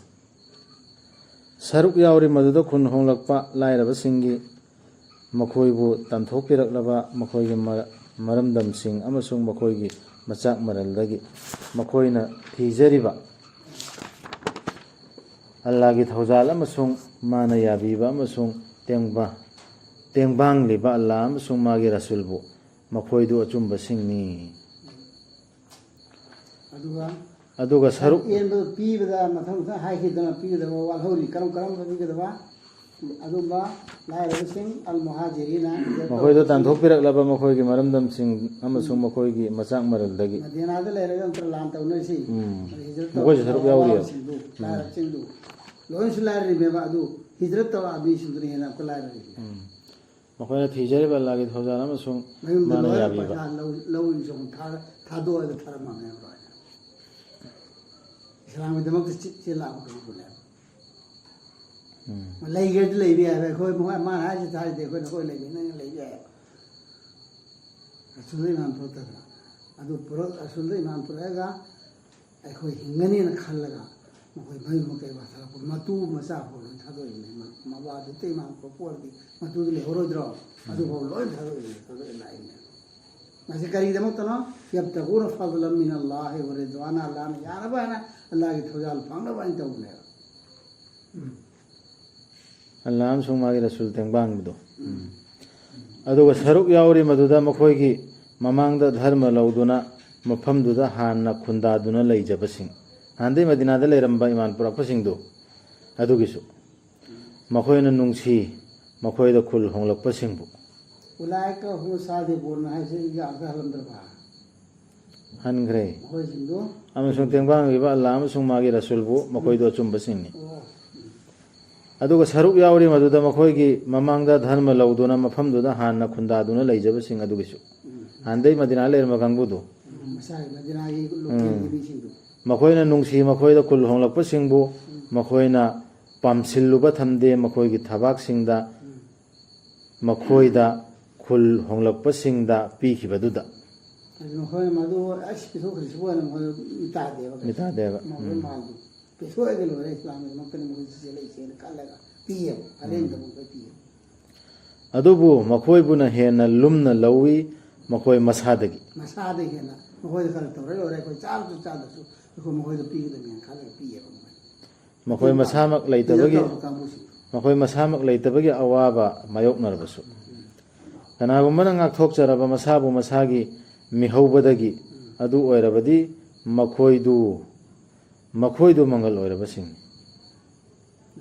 ꯁꯔꯨꯛ ꯌꯥꯎꯔꯤ ꯃꯗꯨꯗ ꯈꯨꯟ ꯍꯣꯡꯂꯛꯄ ꯂꯥꯏꯔꯕꯁꯤꯡꯒꯤ, ꯃꯈꯣꯏꯕꯨ ꯇꯥꯟꯊꯣꯛꯄꯤꯔꯛꯂꯕ ꯃꯈꯣꯏꯒꯤ ꯃ-, ꯃꯔꯝꯗꯝꯁꯤꯡ ꯑꯃꯁꯨꯡ ꯃꯈꯣꯏꯒꯤ ꯃꯆꯥꯛ ꯃꯔꯜꯗꯒꯤ ꯃꯈꯣꯏꯅ ꯊꯤꯖꯔꯤꯕ ꯑꯜꯂꯥꯒꯤ ꯊꯧꯖꯥꯜ ꯑꯃꯁꯨꯡ ꯃꯥꯅ ꯌꯥꯕꯤꯕ ꯑꯃꯁꯨꯡ ꯇꯦꯡꯕ-, ꯇꯦꯡꯕꯥꯡꯂꯤꯕ ꯑꯜꯂꯥ ꯑꯃꯁꯨꯡ ꯃꯥꯒꯤ ꯔꯁꯨꯜꯕꯨ ꯃꯈꯣꯏꯗꯨ ꯑꯆꯨꯝꯕꯁꯤꯡꯅꯤ꯫ ꯑꯗꯨꯒ ꯑꯗꯨꯒ ꯁꯔꯨꯛ ꯑꯦꯟꯕꯗ ꯄꯤꯕꯗ ꯃꯊꯪ ꯃꯊꯪ ꯍꯥꯏꯈꯤꯗꯅ ꯄꯤꯒꯗꯕ ꯋꯥꯠꯍꯧꯔꯤ꯫ ꯀꯔꯝ ꯀꯔꯝꯕ ꯄꯤꯒꯗꯕ? ꯑꯗꯨꯝꯕ ꯂꯥꯏꯔꯕꯁꯤꯡ, ꯑꯜ ꯃꯨꯍꯥꯖꯤꯔꯤꯅ, ꯍꯤꯖꯔꯠ ꯃꯈꯣꯏꯗ ꯇꯧꯕꯁꯤꯡ, ꯇꯥꯟꯊꯣꯛꯄꯤꯔꯛꯂꯕ ꯃꯈꯣꯏꯒꯤ ꯃꯔꯝꯗꯝꯁꯤꯡ ꯑꯃꯁꯨꯡ ꯎꯝ꯫ ꯃꯈꯣꯏꯒꯤ ꯃꯆꯥꯛ ꯃꯔꯜꯗꯒꯤ꯫ ꯃꯗꯤꯅꯥꯗ ꯂꯩꯔꯒ ꯅꯠꯇ꯭ꯔ ꯂꯥꯟ ꯇꯧꯅꯔꯤꯁꯤ? ꯎꯝ꯫ ꯍꯤꯖꯔꯠ ꯃꯈꯣꯏꯁꯨ ꯁꯔꯨꯛ ꯇꯧꯕ ꯌꯥꯎꯔꯤꯌꯦ꯫ ꯑꯋꯥꯕꯁꯤꯡꯗꯨ, ꯎꯝ꯫ ꯂꯥꯏꯔꯕꯁꯤꯡꯗꯨ꯫ ꯂꯣꯏꯅꯁꯨ ꯂꯥꯏꯔꯔꯤꯃꯦꯕ, ꯑꯗꯨ ꯍꯤꯖꯔꯠ ꯇꯧꯔꯛꯑ ꯃꯤꯁꯤꯡꯗꯨꯅ ꯍꯦꯟꯅ ꯑꯃꯨꯛꯀ ꯂꯥꯏꯔꯔꯤꯃꯦ꯫ ꯎꯝ꯫ ꯃꯈꯣꯏꯅ ꯊꯤꯖꯔꯤꯕ ꯑꯜꯂꯥꯒꯤ ꯊꯧꯖꯥꯜ ꯑꯃꯁꯨꯡ ꯃꯌꯨꯝꯗ ꯃꯥꯅ ꯂꯣꯏꯅ ꯌꯥꯕꯤꯕ꯫ ꯄꯩꯁꯥ ꯂꯧ-, ꯂꯧ ꯏꯟꯁꯨ ꯑꯃꯨꯛ ꯊꯥ-, ꯊꯥꯗꯣꯛꯑꯒ ꯊꯥꯔꯝꯃꯝꯃꯦꯕ ꯂꯣꯏꯅ꯫ ꯏꯁꯂꯥꯝꯒꯤꯗꯃꯛꯇ ꯆꯦ-, ꯆꯦꯜꯂꯛꯑꯕ ꯀꯥꯡꯕꯨꯅꯦꯕ꯫ ꯎꯝ꯫ ꯂꯩꯒꯦꯗꯤ ꯂꯩꯕ ꯌꯥꯏꯕ꯫ ꯑꯩꯈꯣꯏ ꯃꯣꯏ-, ꯃꯥꯅ ꯍꯥꯏꯁꯤ ꯊꯥꯔꯤꯗꯤ ꯑꯩꯈꯣꯏ ꯅꯈꯣꯏ ꯂꯩꯃꯤꯟꯅ ꯂꯩꯕ ꯌꯥꯏꯕ꯫ ꯔꯁꯨꯜꯗ ꯏꯃꯥꯟ ꯄꯨꯔꯛꯇꯗꯅ꯫ ꯑꯗꯨ ꯄꯨꯔꯛ-, ꯔꯁꯨꯜꯗ ꯏꯃꯥꯟ ꯄꯨꯔꯛꯑꯒ ꯑꯩꯈꯣꯏ ꯍꯤꯡꯒꯅꯤꯅ ꯈꯜꯂꯒ ꯃꯈꯣꯏ ꯃꯌꯨꯝ ꯃꯀꯩ ꯋꯥꯊꯔꯛꯄ ꯃꯇꯨ ꯃꯆꯥ ꯐꯥꯎ ꯂꯣꯏ ꯊꯥꯗꯣꯛꯏꯅꯦ꯫ ꯃ-, ꯃꯕꯥꯗꯨ ꯏꯇꯩ ꯏꯃꯥꯟ ꯄꯨꯔꯛꯄ ꯑꯣꯏꯔꯗꯤ ꯃꯇꯨꯗꯨ ꯂꯩꯍꯧꯔꯣꯏꯗ꯭ꯔꯣ? ꯑꯗꯨꯐꯥꯎ ꯂꯣꯏ ꯊꯥꯗꯣꯛꯏꯅꯦ, ꯊꯥꯗꯣꯛꯑ ꯂꯥꯛꯏꯅꯦ꯫ ꯃꯁꯤ ꯀꯔꯤꯒꯤꯗꯃꯛꯇꯅꯣ? ꯌꯕꯇꯒꯨꯅ ꯐꯗꯂꯝ ꯃꯤꯅ ꯂꯥꯍꯤ ꯋ ꯔꯤꯗ꯭ꯋꯥꯅ, ꯑꯜꯂꯥꯍꯅ ꯌꯥꯅꯕ ꯍꯥꯏꯅ, ꯑꯜꯂꯥꯍꯒꯤ ꯊꯧꯖꯥꯜ ꯐꯪꯅꯕ ꯍꯥꯏꯅ ꯇꯧꯕꯅꯦꯕ꯫ ꯑꯜꯂꯥꯍ ꯑꯃꯁꯨꯡ ꯃꯥꯒꯤ ꯔꯁꯨꯜ ꯇꯦꯡꯕꯥꯡꯕꯗꯣ꯫ ꯑꯗꯨꯒ ꯁꯔꯨꯛ ꯌꯥꯎꯔꯤ ꯃꯗꯨꯗ ꯃꯈꯣꯏꯒꯤ ꯃꯃꯥꯡꯗ ꯙꯔꯃ ꯂꯧꯗꯨꯅ ꯃꯐꯝꯗꯨꯗ ꯍꯥꯟꯅ ꯈꯨꯟꯗꯥꯗꯨꯅ ꯂꯩꯖꯕꯁꯤꯡ꯫ ꯍꯥꯟꯅꯗꯩ ꯃꯗꯤꯅꯥꯗ ꯂꯩꯔꯝꯕ ꯏꯃꯥꯟ ꯄꯨꯔꯛꯄꯁꯤꯡꯗꯨ ꯑꯗꯨꯒꯤꯁꯨ꯫ ꯃꯈꯣꯏꯅ ꯅꯨꯡꯁꯤ, ꯃꯈꯣꯏꯗ ꯈꯨꯜ ꯍꯣꯡꯂꯛꯄꯁꯤꯡꯕꯨ꯫ ꯎꯂꯥꯏꯀ ꯍꯨ ꯁꯥꯗꯤꯕꯨꯟ ꯍꯥꯏꯁꯦ ꯌꯥꯝ ꯍꯜꯂꯝꯗ꯭ꯔꯕ? ꯍꯟꯈ꯭ꯔꯦ꯫ ꯃꯈꯣꯏꯁꯤꯡꯗꯨ ꯑꯃꯁꯨꯡ ꯇꯦꯡꯕꯥꯡꯂꯤꯕ ꯑꯜꯂꯥꯍ ꯑꯃꯁꯨꯡ ꯃꯥꯒꯤ ꯔꯁꯨꯜꯕꯨ ꯃꯈꯣꯏꯗꯣ ꯑꯆꯨꯝꯕꯁꯤꯡꯅꯤ꯫ ꯑꯣ, ꯑꯗꯨꯒ ꯁꯔꯨꯛ ꯌꯥꯎꯔꯤ ꯃꯗꯨꯗ ꯃꯈꯣꯏꯒꯤ ꯃꯃꯥꯡꯗ ꯙꯔꯃ ꯂꯧꯗꯨꯅ ꯃꯐꯝꯗꯨꯗ ꯍꯥꯟꯅ ꯈꯨꯟꯗꯥꯗꯨꯅ ꯂꯩꯖꯕꯁꯤꯡ ꯑꯗꯨꯒꯤꯁꯨ꯫ ꯍꯥꯟꯅꯗꯩ ꯃꯗꯤꯅꯥ ꯂꯩꯔꯝꯕ ꯀꯥꯡꯕꯨꯗꯨ꯫ ꯎꯝ, ꯃꯁꯥꯒꯤ ꯃꯗꯤꯅꯥꯒꯤ ꯂꯣꯀꯦꯜꯒꯤ ꯃꯤꯁꯤꯡꯗꯨ꯫ ꯃꯈꯣꯏꯅ ꯅꯨꯡꯁꯤ, ꯃꯈꯣꯏꯗ ꯈꯨꯜ ꯍꯣꯡꯂꯛꯄꯁꯤꯡꯕꯨ ꯃꯈꯣꯏꯅ ꯄꯥꯝꯁꯤꯜꯂꯨꯕ ꯊꯝꯗꯦ, ꯃꯈꯣꯏꯒꯤ ꯊꯕꯥꯛꯁꯤꯡꯗ ꯃꯈꯣꯏꯗ ꯈꯨꯜ ꯍꯣꯡꯂꯛꯄꯁꯤꯡꯗ ꯄꯤꯈꯤꯕꯗꯨꯗ꯫ ꯑꯗꯨ ꯃꯈꯣꯏꯅ ꯃꯗꯨ ꯑꯁ ꯄꯤꯊꯣꯛꯈ꯭ꯔꯤꯁꯤꯕꯨ ꯍꯥꯏꯅ ꯃꯈꯣꯏ ꯃꯤꯇꯥꯗꯦꯕ꯫ ꯃꯤꯇꯥꯗꯦꯕ꯫ ꯃꯈꯣꯏ ꯃꯥꯜꯗꯨ ꯄꯤꯊꯣꯛꯑꯒ ꯂꯣꯏꯔꯦ, ꯏꯁꯂꯥꯝꯒꯤꯗꯃꯛꯇꯅꯤ ꯃꯈꯣꯏ ꯆꯦꯜꯂꯛꯏꯁꯦꯅ ꯈꯜꯂꯒ ꯄꯤꯌꯦꯕ, ꯑꯔꯦꯝꯗꯕ ꯃꯈꯣꯏ ꯄꯤꯌꯦꯕ꯫ ꯑꯗꯨꯕꯨ ꯃꯈꯣꯏꯕꯨꯅ ꯍꯦꯟꯅ ꯂꯨꯝꯅ ꯂꯧꯏ ꯃꯈꯣꯏ ꯃꯁꯥꯗꯒꯤ꯫ ꯃꯁꯥꯗꯒꯤ ꯍꯦꯟꯅ ꯃꯈꯣꯏꯗ ꯈꯔ ꯇꯧꯔ ꯂꯣꯏꯔꯦ, ꯑꯩꯈꯣꯏ ꯆꯥꯔꯁꯨ ꯆꯥꯗ꯭ꯔꯁꯨ ꯑꯩꯈꯣꯏ ꯃꯈꯣꯏꯗ ꯄꯤꯒꯗꯕꯅꯦꯅ ꯈꯜꯂꯒ ꯄꯤꯌꯦꯕ ꯃꯈꯣꯏ꯫ ꯃꯈꯣꯏ ꯃꯁꯥꯃꯛ ꯂꯩꯇꯕꯒꯤ ꯇꯧꯕ ꯀꯥꯡꯕꯨꯁꯤꯡ꯫ ꯃꯈꯣꯏ ꯃꯁꯥꯃꯛ ꯂꯩꯇꯕꯒꯤ ꯑꯋꯥꯕ ꯃꯥꯌꯣꯛꯅꯔꯕꯁꯨ꯫ ꯀꯅꯥꯒꯨꯝꯕꯅ ꯉꯥꯛꯊꯣꯛꯆꯔꯕ ꯃꯁꯥꯕꯨ ꯃꯁꯥꯒꯤ ꯃꯤꯍꯧꯕꯗꯒꯤ ꯑꯗꯨ ꯑꯣꯏꯔꯕꯗꯤ ꯃꯈꯣꯏꯗꯨ ꯃꯈꯣꯏꯗꯨ ꯃꯪꯒꯜ ꯑꯣꯏꯔꯕꯁꯤꯡꯅꯤ꯫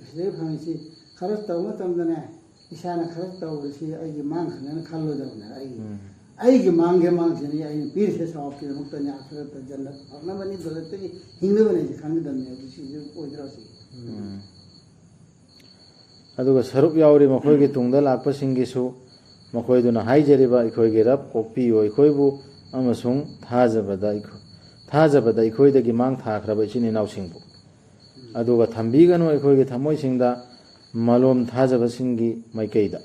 ꯁꯤꯗꯩ ꯐꯪꯉꯤꯁꯤ ꯈꯔ ꯇꯧꯕ ꯃꯇꯝꯗꯅꯦ, ꯏꯁꯥꯅ ꯈꯔ ꯇꯧꯕꯁꯤ ꯑꯩꯒꯤ ꯃꯥꯡꯈ꯭ꯔꯅꯦꯅ ꯈꯜꯂꯣꯏꯗꯕꯅꯦ꯫ ꯑꯩꯒꯤ ꯑꯩꯒꯤ ꯃꯥꯡꯒꯦ ꯃꯥꯡꯁꯤꯅꯤ, ꯑꯩꯅ ꯄꯤꯔꯤꯁꯦ ꯁꯋꯥꯕꯀꯤꯗꯃꯛꯇꯅꯤ, ꯑꯥꯈꯤꯔꯠꯇ ꯖꯟꯅꯠ ꯐꯪꯅꯕꯅꯤ, ꯗꯣꯂꯠꯇꯒꯤ ꯍꯤꯡꯅꯕꯅꯤ ꯍꯥꯏꯁꯦ ꯈꯪꯒꯗꯕꯅꯦ꯫ ꯑꯗꯨ ꯁꯤꯁꯨ ꯑꯣꯏꯗ꯭ꯔꯣ ꯁꯤ? ꯑꯗꯨꯒ ꯁꯔꯨꯛ ꯌꯥꯎꯔꯤ ꯃꯈꯣꯏꯒꯤ ꯇꯨꯡꯗ ꯂꯥꯛꯄꯁꯤꯡꯒꯤꯁꯨ ꯃꯈꯣꯏꯗꯨꯅ ꯍꯥꯏꯖꯔꯤꯕ ꯑꯩꯈꯣꯏꯒꯤ ꯔꯕ ꯀꯣꯛꯄꯤꯌꯨ ꯑꯩꯈꯣꯏꯕꯨ ꯑꯃꯁꯨꯡ ꯊꯥꯖꯕꯗ ꯑꯩꯈꯣꯏ ꯊꯥꯖꯕꯗ ꯑꯩꯈꯣꯏꯗꯒꯤ ꯃꯥꯡ ꯊꯥꯈ꯭ꯔꯕ ꯏꯆꯤꯟ ꯏꯅꯥꯎꯁꯤꯡꯕꯨ꯫ ꯑꯗꯨꯒ ꯊꯝꯕꯤꯒꯅꯨ ꯑꯩꯈꯣꯏꯒꯤ ꯊꯃꯣꯏꯁꯤꯡꯗ ꯃꯂꯣꯝ ꯊꯥꯖꯕꯁꯤꯡꯒꯤ ꯃꯥꯏꯀꯩꯗ꯫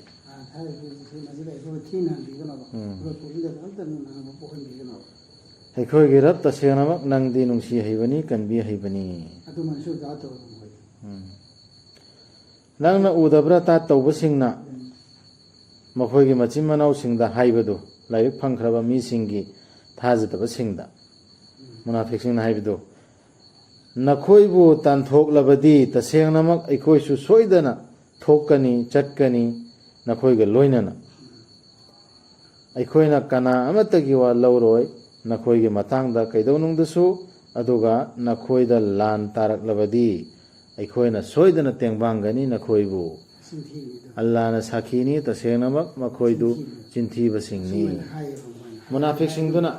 ꯊꯥꯖꯕꯁꯤꯡ ꯃꯁꯤꯗ ꯑꯩꯈꯣꯏ ꯊꯤꯅ ꯍꯟꯕꯤꯒꯅꯨꯕ꯫ ꯑꯩꯈꯣꯏ ꯄꯨꯛꯅꯤꯡꯗ ꯑꯝꯇ ꯅꯨꯡꯅꯥꯡꯕ ꯄꯣꯛꯍꯟꯕꯤꯒꯅꯨꯕ꯫ ꯑꯩꯈꯣꯏꯒꯤ ꯔꯕ ꯇꯁꯦꯡꯅꯃꯛ ꯅꯪꯗꯤ ꯅꯨꯡꯁꯤ ꯍꯩꯕꯅꯤ, ꯀꯟꯕꯤ ꯍꯩꯕꯅꯤ꯫ ꯑꯗꯨꯃꯥꯏꯅꯁꯨ ꯗꯨꯑꯥ ꯇꯧꯔꯒ ꯃꯈꯣꯏꯗ꯫ ꯅꯪꯅ ꯎꯗꯕ꯭ꯔꯥ ꯇꯥꯠ ꯇꯧꯕꯁꯤꯡꯅ ꯃꯈꯣꯏꯒꯤ ꯃꯆꯤꯟ ꯃꯅꯥꯎꯁꯤꯡꯗ ꯍꯥꯏꯕꯗꯨ? ꯂꯥꯏꯔꯤꯛ ꯐꯪꯈ꯭ꯔꯕ ꯃꯤꯁꯤꯡꯒꯤ ꯊꯥꯖꯗꯕꯁꯤꯡꯗ, ꯃꯨꯅꯥꯐꯤꯛꯁꯤꯡꯅ ꯍꯥꯏꯕꯗꯨ, "ꯅꯈꯣꯏꯕꯨ ꯇꯥꯟꯊꯣꯛꯂꯕꯗꯤ ꯇꯁꯦꯡꯅꯃꯛ ꯑꯩꯈꯣꯏꯁꯨ ꯁꯣꯏꯗꯅ ꯊꯣꯛꯀꯅꯤ, ꯆꯠꯀꯅꯤ, ꯅꯈꯣꯏꯒ ꯂꯣꯏꯅꯅ꯫ ꯑꯩꯈꯣꯏꯅ ꯀꯅꯥ ꯑꯃꯠꯇꯒꯤ ꯋꯥ ꯂꯧꯔꯣꯏ ꯅꯈꯣꯏꯒꯤ ꯃꯇꯥꯡꯗ ꯀꯩꯗꯧꯅꯨꯡꯗꯁꯨ, ꯑꯗꯨꯒ ꯅꯈꯣꯏꯗ ꯂꯥꯟ ꯇꯥꯔꯛꯂꯕꯗꯤ ꯑꯩꯈꯣꯏꯅ ꯁꯣꯏꯗꯅ ꯇꯦꯡꯕꯥꯡꯒꯅꯤ ꯅꯈꯣꯏꯕꯨ꯫ ꯑꯜꯂꯥꯅ ꯁꯥꯈꯤꯅꯤ, ꯇꯁꯦꯡꯅꯃꯛ ꯃꯈꯣꯏꯗꯨ ꯆꯤꯟꯊꯤꯕꯁꯤꯡꯅꯤ꯫" ꯃꯨꯅꯥꯐꯤꯛꯁꯤꯡꯗꯨꯅ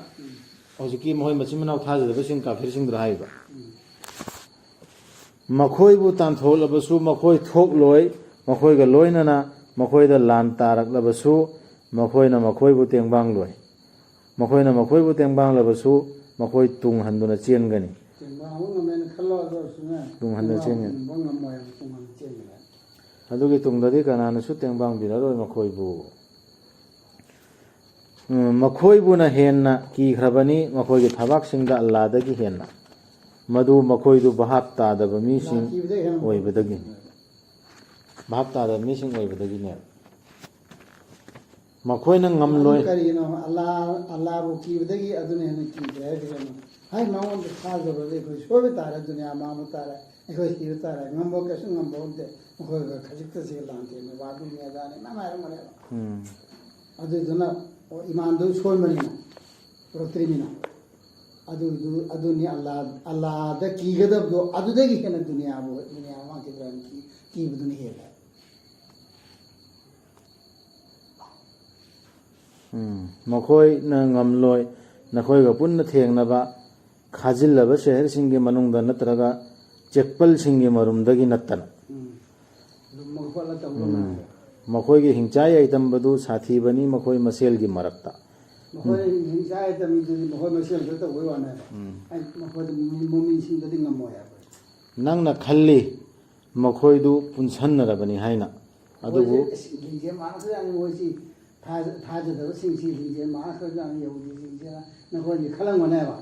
ꯍꯧꯖꯤꯛꯀꯤ ꯃꯈꯣꯏ ꯃꯆꯤꯟ ꯃꯅꯥꯎ ꯊꯥꯖꯗꯕꯁꯤꯡ, ꯀꯥꯐꯤꯔꯁꯤꯡꯗꯨꯗ ꯍꯥꯏꯕ, "ꯃꯈꯣꯏꯕꯨ ꯇꯥꯟꯊꯣꯛꯂꯕꯁꯨ ꯃꯈꯣꯏ ꯊꯣꯛꯂꯣꯏ, ꯃꯈꯣꯏꯒ ꯂꯣꯏꯅꯅ ꯃꯈꯣꯏꯗ ꯂꯥꯟ ꯇꯥꯔꯛꯂꯕꯁꯨ ꯃꯈꯣꯏꯅ ꯃꯈꯣꯏꯕꯨ ꯇꯦꯡꯕꯥꯡꯂꯣꯏ꯫ ꯃꯈꯣꯏꯅ ꯃꯈꯣꯏꯕꯨ ꯇꯦꯡꯕꯥꯡꯂꯕꯁꯨ ꯃꯈꯣꯏ ꯇꯨꯡ ꯍꯟꯗꯨꯅ ꯆꯦꯟꯒꯅꯤ꯫" ꯇꯦꯡꯕꯥꯡꯕ ꯉꯝꯃꯦꯅ ꯈꯜꯂꯣ, ꯑꯗꯨ ꯑꯣꯏꯔꯁꯨꯅꯦ, ꯇꯨꯡ ꯍꯟꯗꯨꯅ ꯇꯦꯡꯕꯥꯡꯕ ꯆꯦꯟꯒꯅꯤ꯫ ꯉꯝꯕ ꯉꯝꯃꯣꯏ ꯍꯥꯏꯕ ꯇꯨꯡ ꯍꯟꯗꯨꯅ ꯆꯦꯟꯒꯅꯤ꯫ ꯑꯗꯨꯒꯤ ꯇꯨꯡꯗꯗꯤ ꯀꯅꯥꯅꯁꯨ ꯇꯦꯡꯕꯥꯡꯕꯤꯔꯔꯣꯏ ꯃꯈꯣꯏꯕꯨ꯫ ꯎꯝ, ꯃꯈꯣꯏꯕꯨꯅ ꯍꯦꯟꯅ ꯀꯤꯈ꯭ꯔꯕꯅꯤ, ꯃꯈꯣꯏꯒꯤ ꯊꯕꯥꯛꯁꯤꯡꯗ ꯑꯜꯂꯥꯗꯒꯤ ꯍꯦꯟꯅ꯫ ꯃꯗꯨ ꯃꯈꯣꯏꯗꯨ ꯚꯥꯞ ꯇꯥꯗꯕ ꯃꯤꯁꯤꯡ ꯑꯣꯏꯕꯗꯒꯤꯅꯤ꯫ ꯚꯥꯞ ꯇꯥꯗꯕ ꯃꯤꯁꯤꯡ ꯑꯣꯏꯕꯗꯒꯤꯅꯦ꯫ ꯃꯈꯣꯏꯅ ꯉꯝꯂꯣꯏ꯫ ꯀꯔꯤꯒꯤꯅꯣ? ꯑꯜꯂꯥ, ꯑꯜꯂꯥꯕꯨ ꯀꯤꯕꯗꯒꯤ ꯑꯗꯨꯅ ꯍꯦꯟꯅ ꯀꯤꯗ꯭ꯔꯦ ꯍꯥꯏꯔꯤꯁꯦ ꯀꯩꯅꯣ? ꯍꯥꯏ, ꯃꯉꯣꯟꯗ ꯊꯥꯖꯕꯗꯤ ꯑꯩꯈꯣꯏ ꯁꯣꯏꯕ ꯇꯥꯔꯦ, ꯗꯨꯅꯤꯌꯥ ꯃꯥꯡꯕ ꯇꯥꯔꯦ, ꯑꯩꯈꯣꯏ ꯁꯤꯕ ꯇꯥꯔꯦ, ꯉꯝꯕ ꯀꯩꯁꯨ ꯉꯝꯕ ꯅꯠꯇꯦ, ꯃꯈꯣꯏꯒ ꯈꯖꯤꯛꯇ ꯁꯤꯒ ꯂꯥꯟꯊꯦꯡꯅꯕ ꯑꯗꯨꯅꯤ ꯑꯗꯥꯅꯤ ꯃꯌꯥꯝ ꯍꯥꯏꯔꯝꯒꯅꯦꯕ꯫ ꯎꯝ꯫ ꯑꯗꯨꯗꯨꯅ, ꯑꯣ, ꯏꯃꯥꯟꯗꯨ ꯁꯣꯟꯕꯅꯤꯅ, ꯄꯨꯔꯛꯇ꯭ꯔꯤꯃꯤꯅ꯫ ꯑꯗꯨꯗꯨ, ꯑꯗꯨꯅꯤ ꯑꯜꯂꯥ, ꯑꯜꯂꯥꯗ ꯀꯤꯒꯗꯕꯗꯣ ꯑꯗꯨꯗꯒꯤ ꯍꯦꯟꯅ ꯗꯨꯅꯤꯌꯥꯕꯨ, ꯗꯨꯅꯤꯌꯥ ꯃꯃꯥꯡ ꯀꯤꯕ꯭ꯔꯥ ꯀꯤ-, ꯀꯤꯕꯗꯨꯅ ꯍꯦꯜꯂꯦ꯫ ꯎꯝ, ꯃꯈꯣꯏꯅ ꯉꯝꯂꯣꯏ, ꯅꯈꯣꯏꯒ ꯄꯨꯟꯅ ꯊꯦꯡꯅꯕ, ꯈꯥꯖꯤꯜꯂꯕ ꯁꯍꯔꯁꯤꯡꯒꯤ ꯃꯅꯨꯡꯗ ꯅꯠꯇ꯭ꯔꯒ ꯆꯦꯛꯄꯜꯁꯤꯡꯒꯤ ꯃꯔꯨꯝꯗꯒꯤ ꯅꯠꯇꯅ꯫ ꯎꯝ꯫ ꯂꯨꯝꯃꯒ ꯈꯣꯠꯂ ꯇꯧꯕ ꯎꯝ꯫ ꯃꯥꯜꯂꯦ꯫ ꯃꯈꯣꯏꯒꯤ ꯍꯤꯡꯆꯥꯏ ꯌꯥꯏꯇꯝꯕꯗꯨ ꯁꯥꯊꯤꯕꯅꯤ ꯃꯈꯣꯏ ꯃꯁꯦꯜꯒꯤ ꯃꯔꯛꯇ꯫ ꯃꯈꯣꯏ ꯎꯝ꯫ ꯍꯤꯡꯆꯥꯏ ꯌꯥꯏꯇꯝꯕꯤꯗꯨꯗꯤ ꯃꯈꯣꯏ ꯃꯁꯦꯜꯗ ꯇꯧꯕꯩ ꯋꯥꯅꯦꯕ꯫ ꯎꯝ꯫ ꯑꯩ ꯃꯈꯣꯏꯗ ꯃꯨ-, ꯃꯨꯃꯤꯟꯁꯤꯡꯗꯗꯤ ꯉꯝꯃꯣꯏ ꯍꯥꯏꯕ꯫ ꯅꯪꯅ ꯈꯜꯂꯤ ꯃꯈꯣꯏꯗꯨ ꯄꯨꯟꯁꯟꯅꯔꯕꯅꯤ ꯍꯥꯏꯅ꯫ ꯑꯗꯨꯕꯨ ꯃꯣꯏꯁꯦ, ꯑꯁ, ꯂꯤꯡꯖꯦꯜ ꯃꯥꯟꯅꯈ꯭ꯔꯖꯥꯠꯅꯤ, ꯃꯣꯏꯁꯤ ꯊꯥꯖ-, ꯊꯥꯖꯗꯕꯁꯤꯡꯁꯤ ꯂꯤꯡꯖꯦꯜ ꯃꯥꯟꯅꯈ꯭ꯔꯖꯥꯠꯅꯤ, ꯌꯍꯨꯗꯤꯁꯤꯡꯁꯤꯅ ꯅꯈꯣꯏꯅ ꯈꯜꯂꯝꯒꯅꯦꯕ꯫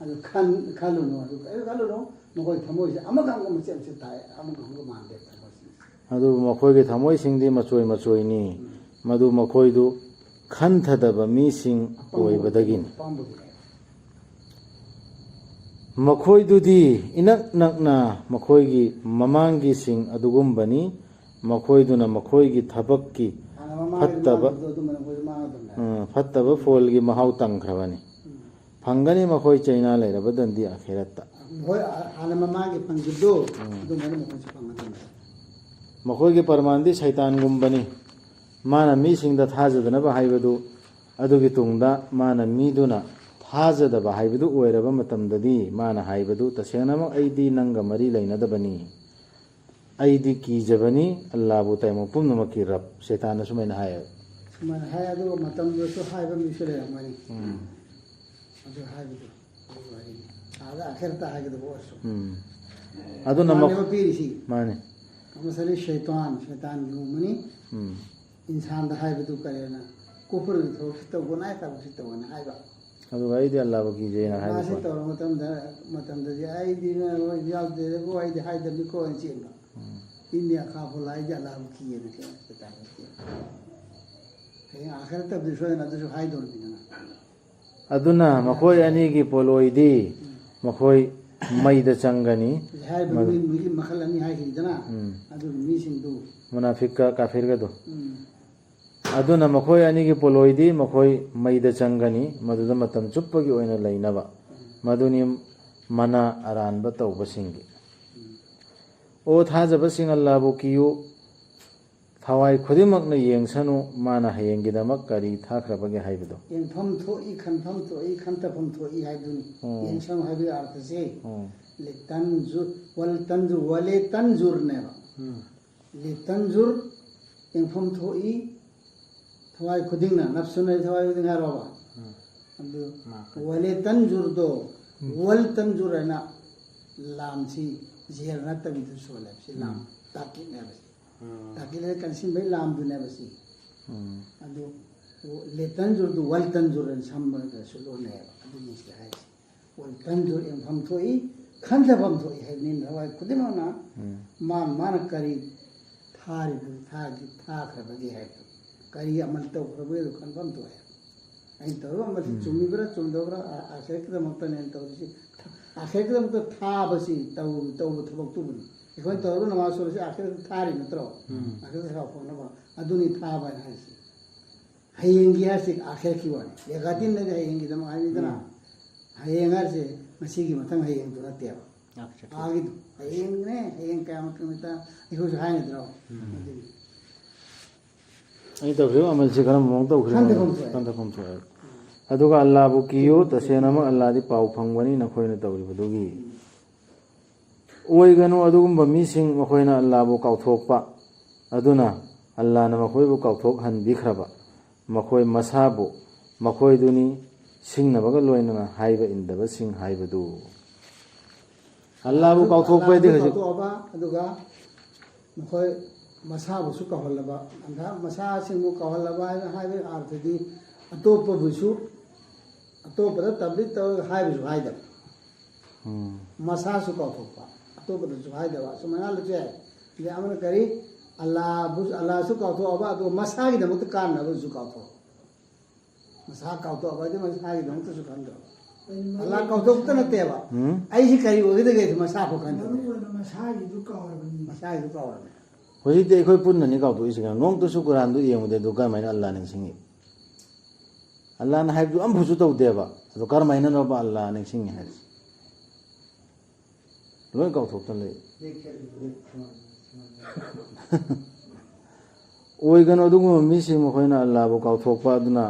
ꯑꯗꯨ ꯈꯟ-, ꯈꯜꯂꯨꯅꯨ, ꯑꯗꯨ ꯀꯔꯤꯝ ꯈꯜꯂꯨꯅꯨ, ꯃꯈꯣꯏ ꯊꯃꯣꯏꯁꯦ ꯑꯃꯒ ꯑꯃꯒ ꯃꯆꯦꯠ ꯃꯆꯦꯠ ꯇꯥꯏ, ꯑꯃꯒ ꯑꯃꯒ ꯃꯥꯟꯗꯦ ꯊꯃꯣꯏꯁꯤꯡꯁꯦ꯫ ꯑꯗꯨꯕꯨ ꯃꯈꯣꯏꯒꯤ ꯊꯃꯣꯏꯁꯤꯡꯗꯤ ꯃꯆꯣꯏ ꯃꯆꯣꯏꯅꯤ꯫ ꯎꯝ꯫ ꯃꯗꯨ ꯃꯈꯣꯏꯗꯨ ꯈꯟꯊꯗꯕ ꯃꯤꯁꯤꯡ ꯑꯣꯏꯕꯗꯒꯤꯅꯤ꯫ ꯃꯈꯣꯏꯗꯨꯗꯤ ꯏꯅꯛ ꯅꯛꯅ ꯃꯈꯣꯏꯒꯤ ꯃꯃꯥꯡꯒꯤꯁꯤꯡ ꯑꯗꯨꯒꯨꯝꯕꯅꯤ꯫ ꯃꯈꯣꯏꯗꯨꯅ ꯃꯈꯣꯏꯒꯤ ꯊꯕꯛꯀꯤ ꯐꯠꯇꯕ, ꯎꯝ, ꯐꯠꯇꯕ ꯐꯣꯜꯒꯤ ꯃꯍꯥꯎ ꯇꯪꯈ꯭ꯔꯕꯅꯤ꯫ ꯐꯪꯒꯅꯤ ꯃꯈꯣꯏ ꯆꯩꯅꯥ ꯂꯩꯔꯕ ꯗꯟꯗꯤ ꯑꯈꯦꯔꯠꯇ꯫ ꯍꯣꯏ, ꯍꯥꯟꯅ ꯃꯃꯥꯡꯒꯤ ꯐꯪꯈꯤꯕꯗꯣ, ꯎꯝ, ꯑꯗꯨꯃꯥꯏꯅ ꯃꯈꯣꯏꯁꯨ ꯐꯪꯒꯗꯕꯅꯤ꯫ ꯃꯈꯣꯏꯒꯤ ꯄ꯭ꯔꯃꯥꯟꯗꯤ ꯁꯩꯇꯥꯟꯒꯨꯝꯕꯅꯤ꯫ ꯃꯥꯅ ꯃꯤꯁꯤꯡꯗ ꯊꯥꯖꯗꯅꯕ ꯍꯥꯏꯕꯗꯨ, ꯑꯗꯨꯒꯤ ꯇꯨꯡꯗ ꯃꯥꯅ ꯃꯤꯗꯨꯅ ꯊꯥꯖꯗꯕ ꯍꯥꯏꯕꯗꯨ ꯑꯣꯏꯔꯕ ꯃꯇꯝꯗꯗꯤ, ꯃꯥꯅ ꯍꯥꯏꯕꯗꯨ, "ꯇꯁꯦꯡꯅꯃꯛ ꯑꯩꯗꯤ ꯅꯪꯒ ꯃꯔꯤ ꯂꯩꯅꯗꯕꯅꯤ꯫ ꯑꯩꯗꯤ ꯀꯤꯖꯕꯅꯤ ꯑꯜꯂꯥꯕꯨ, ꯇꯥꯏꯕꯪ ꯄꯨꯝꯅꯃꯛꯀꯤ ꯔꯕ"꯫ ꯁꯩꯇꯥꯟꯅ ꯁꯨꯃꯥꯏꯅ ꯍꯥꯏꯌꯦꯕ꯫ ꯁꯨꯃꯥꯏꯅ ꯍꯥꯏ, ꯑꯗꯨꯒ ꯃꯇꯝꯗꯨꯗꯁꯨ ꯍꯥꯏꯕ ꯃꯤꯁꯨ ꯂꯩꯔꯝꯒꯅꯤ꯫ ꯎꯝ꯫ ꯑꯗꯨ ꯍꯥꯏꯕꯗꯨ, ꯑꯗꯨ ꯋꯥꯔꯤꯅꯤ꯫ ꯑꯥꯗ ꯑꯈꯦꯔꯇ ꯍꯥꯏꯒꯗꯕ ꯑꯣꯏꯔꯁꯨ꯫ ꯎꯝ꯫ ꯑꯗꯨꯅ ꯃꯥꯅꯦꯕ ꯃꯈ-, ꯄꯤꯔꯤꯁꯤ꯫ ꯃꯥꯅꯦ꯫ ꯃꯁꯥꯂꯤ ꯁꯩꯇꯥꯟ, ꯁꯩꯇꯥꯟꯒꯤ ꯎꯃꯅꯤ꯫ ꯎꯝ꯫ ꯏꯟꯁꯥꯟꯗ ꯍꯥꯏꯕꯗꯨ ꯀꯔꯤꯅ? ꯀꯨꯐꯔꯒꯤ ꯊꯕꯛꯁꯤ ꯇꯧꯒꯅꯨ, ꯊꯕꯛꯁꯤ ꯇꯧꯒꯅꯨ ꯍꯥꯏꯕ꯫ ꯑꯗꯨꯒ ꯑꯩꯗꯤ ꯑꯜꯂꯥꯕꯨ ꯀꯤꯖꯩꯅ ꯃꯥꯁꯤ ꯍꯥꯏꯕꯀꯣ꯫ ꯇꯧꯔ ꯃꯇꯝꯗ, ꯃꯇꯝꯗꯗꯤ ꯑꯩꯗꯤ ꯅꯣꯏ ꯌꯥꯎꯗꯦꯗꯀꯣ, ꯑꯩꯗꯤ ꯍꯥꯏꯗꯕꯅꯤꯀꯣ ꯍꯥꯏꯅ ꯆꯦꯟꯕ꯫ ꯎꯝ꯫ ꯏꯟꯗꯤ ꯑꯈꯥꯐꯨꯜ ꯍꯥꯏꯗꯤ ꯑꯜꯂꯥꯕꯨ ꯀꯤꯌꯦꯅ ꯆꯦꯟꯕ ꯁꯩꯇꯥꯟ ꯅꯠꯇꯦ꯫ ꯍꯌꯦꯡ ꯑꯥꯈꯤꯔꯠꯇꯕꯨꯗꯤ ꯁꯣꯏꯗꯅ ꯑꯗꯨꯁꯨ ꯍꯥꯏꯗꯧꯔꯤꯕꯅꯤꯅ꯫ ꯑꯗꯨꯅ ꯃꯈꯣꯏ ꯑꯅꯤꯒꯤ ꯄꯣꯠꯂꯣꯏꯗꯤ ꯃꯈꯣꯏ ꯃꯩꯗ ꯆꯪꯒꯅꯤ꯫ ꯍꯧꯖꯤꯛ ꯍꯥꯏꯔꯤꯕ ꯃꯗꯨ ꯃꯤ, ꯃꯤꯒꯤ ꯃꯈꯜ ꯑꯅꯤ ꯍꯥꯏꯈꯤꯗꯅ, ꯎꯝ꯫ ꯑꯗꯨꯒꯤ ꯃꯤꯁꯤꯡꯗꯨ꯫ ꯃꯨꯅꯥꯐꯤꯛꯀ ꯀꯥꯐꯤꯔꯒꯗꯣ꯫ ꯎꯝ꯫ ꯑꯗꯨꯅ ꯃꯈꯣꯏ ꯑꯅꯤꯒꯤ ꯄꯣꯠꯂꯣꯏꯗꯤ ꯃꯈꯣꯏ ꯃꯩꯗ ꯆꯪꯒꯅꯤ, ꯃꯗꯨꯗ ꯃꯇꯝ ꯆꯨꯞꯄꯒꯤ ꯑꯣꯏꯅ ꯂꯩꯅꯕ꯫ ꯃꯗꯨꯅꯤ ꯃꯅꯥ ꯑꯔꯥꯟꯕ ꯇꯧꯕꯁꯤꯡꯒꯤ꯫ ꯑꯣ ꯊꯥꯖꯕꯁꯤꯡ, ꯑꯜꯂꯥꯕꯨ ꯀꯤꯌꯨ, ꯊꯋꯥꯏ ꯈꯨꯗꯤꯡꯃꯛꯅ ꯌꯦꯡꯁꯅꯨ, ꯃꯥꯅ ꯍꯌꯦꯡꯒꯤꯗꯃꯛ ꯀꯔꯤ ꯊꯥꯈ꯭ꯔꯕꯒꯦ ꯍꯥꯏꯕꯗꯨ꯫ ꯌꯦꯡꯐꯝ ꯊꯣꯛꯏ, ꯈꯟꯐꯝ ꯊꯣꯛꯏ, ꯈꯟꯊꯐꯝ ꯊꯣꯛꯏ ꯍꯥꯏꯕꯗꯨꯅꯤ꯫ ꯑꯣ꯫ ꯌꯦꯡꯁꯅꯨ ꯍꯥꯏꯕꯒꯤ ꯑꯥꯔꯊꯁꯦ ꯑꯣ꯫ ꯂꯤꯇꯟꯖꯨꯔ, ꯋꯜꯇꯟꯖꯨꯔ, ꯋꯂꯦꯇꯟꯖꯨꯔꯅꯦꯕ꯫ ꯎꯝ꯫ ꯂꯤꯇꯟꯖꯨꯔ, ꯌꯦꯡꯐꯝ ꯊꯣꯛꯏ, ꯊꯋꯥꯏ ꯈꯨꯗꯤꯡꯅ, ꯅꯞꯁꯨꯅ ꯊꯋꯥꯏ ꯈꯨꯗꯤꯡ ꯍꯥꯏꯔꯣꯕ꯫ ꯎꯝ꯫ ꯑꯗꯨ ꯃꯥ ꯈꯨꯗꯤꯡ꯫ ꯋꯂꯦꯇꯟꯖꯨꯔꯗꯣ, ꯎꯝ꯫ ꯋꯜꯇꯟꯖꯨꯔ ꯍꯥꯏꯅ ꯂꯥꯝꯁꯤ ꯖꯦꯔ ꯅꯠꯇꯕꯤꯗꯨ ꯁꯣꯜꯂꯦꯕ꯫ ꯁꯤ ꯂꯥꯝ ꯎꯝ꯫ ꯇꯥꯀꯤꯠꯅꯦꯕ ꯁꯤ꯫ ꯎꯝ꯫ ꯇꯥꯀꯤꯠ ꯍꯥꯏꯗꯤ ꯀꯟꯁꯤꯟꯕꯒꯤ ꯂꯥꯝꯗꯨꯅꯦꯕ ꯁꯤ꯫ ꯎꯝ꯫ ꯑꯗꯨ ꯂꯦꯇꯟꯖꯨꯔꯗꯨ ꯋꯜꯇꯟꯖꯨꯔ ꯍꯥꯏꯅ ꯁꯝꯕꯗꯁꯨ ꯂꯣꯟꯅꯩꯌꯦꯕ꯫ ꯑꯗꯨꯅꯤ ꯁꯤ ꯍꯥꯏꯁꯦ꯫ ꯋꯜꯇꯟꯖꯨꯔ ꯌꯦꯡꯐꯝ ꯊꯣꯛꯏ, ꯈꯟꯊꯐꯝ ꯊꯣꯛꯏ ꯍꯥꯏꯕꯅꯤ꯫ ꯊꯋꯥꯏ ꯈꯨꯗꯤꯡꯃꯛꯅ ꯎꯝ꯫ ꯃꯥꯅ, ꯃꯥꯅ ꯀꯔꯤ ꯊꯥꯔꯤꯕ, ꯊꯥꯗꯤ ꯊꯥꯈ꯭ꯔꯕꯒꯦ ꯍꯥꯏꯕꯗꯨ꯫ ꯀꯔꯤ ꯑꯃꯜ ꯇꯧꯈ꯭ꯔꯕꯒꯦ ꯑꯗꯨ ꯈꯟꯐꯝ ꯊꯣꯛꯑꯦ꯫ ꯑꯩꯅ ꯇꯧꯔꯤꯕ ꯑꯃꯜꯁꯤ ꯎꯝ꯫ ꯆꯨꯝꯃꯤꯕ꯭ꯔꯥ ꯆꯨꯝꯗꯕ꯭ꯔꯥ, ꯑ-, ꯑꯥꯈꯤꯔꯠꯀꯤꯗꯃꯛꯇꯅꯦ ꯑꯩꯅ ꯇꯧꯔꯤꯁꯤ꯫ ꯑꯥꯈꯤꯔꯠꯀꯤꯗꯃꯛꯇ ꯊꯥꯕꯁꯤ ꯇꯧ-, ꯇꯧꯕ ꯊꯕꯛꯇꯨꯕꯨꯅꯤ꯫ ꯑꯩꯈꯣꯏꯅ ꯇꯧꯔꯤꯕ ꯅꯃꯥꯖ ꯁꯣꯜꯂꯤꯁꯤ ꯑꯥꯈꯤꯔꯠꯇ ꯊꯥꯔꯤ ꯅꯠꯇ꯭ꯔꯣ? ꯎꯝ꯫ ꯑꯥꯈꯤꯔꯠꯇ ꯁꯥꯎ ꯐꯪꯅꯕ꯫ ꯑꯗꯨꯅꯤ ꯊꯥꯕ ꯍꯥꯏꯅ ꯍꯥꯏꯔꯤꯁꯤ꯫ ꯍꯌꯦꯡꯒꯤ ꯍꯥꯏꯁꯤ ꯑꯥꯈꯤꯔꯠꯀꯤ ꯋꯥꯅꯤ꯫ ꯌꯦꯒꯥꯇꯤꯟꯗꯗꯤ ꯍꯌꯦꯡꯒꯤꯗꯃꯛ ꯍꯥꯏꯅꯤꯗꯅ꯫ ꯎꯝ꯫ ꯍꯌꯦꯡ ꯍꯥꯏꯔꯤꯁꯦ ꯉꯁꯤꯒꯤ ꯃꯊꯪ ꯍꯌꯦꯡꯗꯨ ꯅꯠꯇꯦꯕ꯫ ꯑꯥꯈꯤꯔꯠꯀꯤ꯫ ꯑꯥꯒꯤꯗꯨ꯫ ꯍꯌꯦꯡꯅꯦ, ꯍꯌꯦꯡ ꯀꯌꯥꯃꯨꯛ ꯅꯨꯃꯤꯠꯇ ꯑꯩꯈꯣꯏꯁꯨ ꯍꯥꯏꯅꯗ꯭ꯔꯣ? ꯎꯝ꯫ ꯑꯗꯨꯅꯤ꯫ ꯑꯩ ꯇꯧꯈꯤꯕ ꯑꯃꯜꯁꯤ ꯀꯔꯝꯕ ꯃꯑꯣꯡ ꯇꯧꯈ꯭ꯔꯤꯅꯣ? ꯈꯟꯊꯐꯝ ꯊꯣꯛꯑꯦ꯫ ꯈꯟꯊꯐꯝ ꯊꯣꯛꯑꯦ꯫ ꯑꯗꯨꯒ ꯑꯜꯂꯥꯕꯨ ꯀꯤꯌꯨ, ꯇꯁꯦꯡꯅꯃꯛ ꯑꯜꯂꯥꯗꯤ ꯄꯥꯎ ꯐꯪꯕꯅꯤ ꯅꯈꯣꯏꯅ ꯇꯧꯔꯤꯕꯗꯨꯒꯤ꯫ ꯑꯣꯏꯒꯅꯨ ꯑꯗꯨꯒꯨꯝꯕ ꯃꯤꯁꯤꯡ, ꯃꯈꯣꯏꯅ ꯑꯜꯂꯥꯕꯨ ꯀꯥꯎꯊꯣꯛꯄ, ꯑꯗꯨꯅ ꯑꯜꯂꯥꯅ ꯃꯈꯣꯏꯕꯨ ꯀꯥꯎꯊꯣꯛꯍꯟꯕꯤꯈ꯭ꯔꯕ, ꯃꯈꯣꯏ ꯃꯁꯥꯕꯨ ꯃꯈꯣꯏꯗꯨꯅꯤ ꯁꯤꯡꯅꯕꯒ ꯂꯣꯏꯅꯅ ꯍꯥꯏꯕ ꯏꯟꯗꯕꯁꯤꯡ ꯍꯥꯏꯕꯗꯨ꯫ ꯑꯜꯂꯥꯕꯨ ꯀꯥꯎꯊꯣꯛꯄ ꯍꯥꯏꯗꯤ ꯑꯜꯂꯥꯕꯨ ꯍꯧꯖꯤꯛ ꯀꯥꯎꯊꯣꯛꯑꯕ, ꯑꯗꯨꯒ ꯃꯈꯣꯏ ꯃꯁꯥꯕꯨꯁꯨ ꯀꯥꯎꯍꯜꯂꯕ꯫ ꯑꯗ ꯃꯁꯥꯁꯤꯡꯕꯨ ꯀꯥꯎꯍꯜꯂꯕ ꯍꯥꯏꯅ ꯍꯥꯏꯕꯒꯤ ꯑꯥꯔꯊꯗꯤ ꯑꯇꯣꯞꯄꯕꯨꯁꯨ, ꯑꯇꯣꯞꯄꯗ ꯇꯕ꯭ꯂꯤꯛ ꯇꯧꯔꯒ ꯍꯥꯏꯕꯁꯨ ꯍꯥꯏꯗꯕ꯫ ꯎꯝ꯫ ꯃꯁꯥꯁꯨ ꯀꯥꯎꯊꯣꯛꯄ, ꯑꯇꯣꯞꯄꯗꯁꯨ ꯍꯥꯏꯗꯕ, ꯁꯨꯃꯥꯏꯅ ꯍꯥꯏꯕꯁꯨ ꯌꯥꯏ꯫ ꯑꯗꯩ ꯑꯃꯅ ꯀꯔꯤ? ꯑꯜꯂꯥꯕꯨ-, ꯑꯜꯂꯥꯁꯨ ꯀꯥꯎꯊꯣꯛꯑꯕ, ꯑꯗꯨꯒ ꯃꯁꯥꯒꯤꯗꯃꯛꯇ ꯀꯥꯟꯅꯕꯁꯨ ꯀꯥꯎꯊꯣꯛꯑꯕ꯫ ꯃꯁꯥ ꯀꯥꯎꯊꯣꯛꯑꯕ ꯍꯥꯏꯗꯤ ꯃꯁꯥꯒꯤꯗꯃꯛꯇꯁꯨ ꯈꯟꯗ꯭ꯔꯕ꯫ ꯑꯜꯂꯥ ꯀꯥꯎꯊꯣꯛꯇ ꯅꯠꯇꯦꯕ꯫ ꯎꯝ꯫ ꯑꯩꯁꯤ ꯀꯔꯤ ꯑꯣꯏꯒꯗꯒꯦ ꯍꯥꯏꯁꯤ ꯃꯁꯥ ꯐꯥꯎ ꯈꯟꯗ꯭ꯔꯕ꯫ ꯃꯔꯨ ꯑꯣꯏꯅ ꯃꯁꯥꯒꯤꯗꯨ ꯀꯥꯎꯔꯕꯅꯤ꯫ ꯃꯁꯥꯒꯤꯗꯨ ꯀꯥꯎꯔꯕꯅꯤ꯫ ꯍꯧꯖꯤꯛꯇꯤ ꯑꯩꯈꯣꯏ ꯄꯨꯟꯅꯅꯤ ꯀꯥꯎꯊꯣꯛꯏꯁꯤ ꯀꯩꯅꯣ꯫ ꯅꯣꯡꯃꯇꯁꯨ ꯀꯨꯔꯥꯟꯗꯨ ꯌꯦꯡꯉꯨꯗꯦ, ꯑꯗꯨ ꯀꯔꯝꯍꯥꯏꯅ ꯑꯜꯂꯥ ꯅꯤꯡꯁꯤꯡꯉꯤ? ꯑꯜꯂꯥꯅ ꯍꯥꯏꯕꯗꯨ ꯑꯝꯐꯥꯎꯁꯨ ꯇꯧꯗꯦꯕ꯫ ꯑꯗꯣ ꯀꯔꯝꯍꯥꯏꯅꯅꯣꯕ ꯑꯜꯂꯥ ꯅꯤꯡꯁꯤꯡꯉꯤ ꯍꯥꯏꯔꯤꯁꯤ? ꯂꯣꯏ ꯀꯥꯎꯊꯣꯛꯇꯅ ꯂꯩ꯫ ꯑꯣꯏꯒꯅꯨ ꯑꯗꯨꯒꯨꯝꯕ ꯃꯤꯁꯤꯡ, ꯃꯈꯣꯏꯅ ꯑꯜꯂꯥꯕꯨ ꯀꯥꯎꯊꯣꯛꯄ ꯑꯗꯨꯅ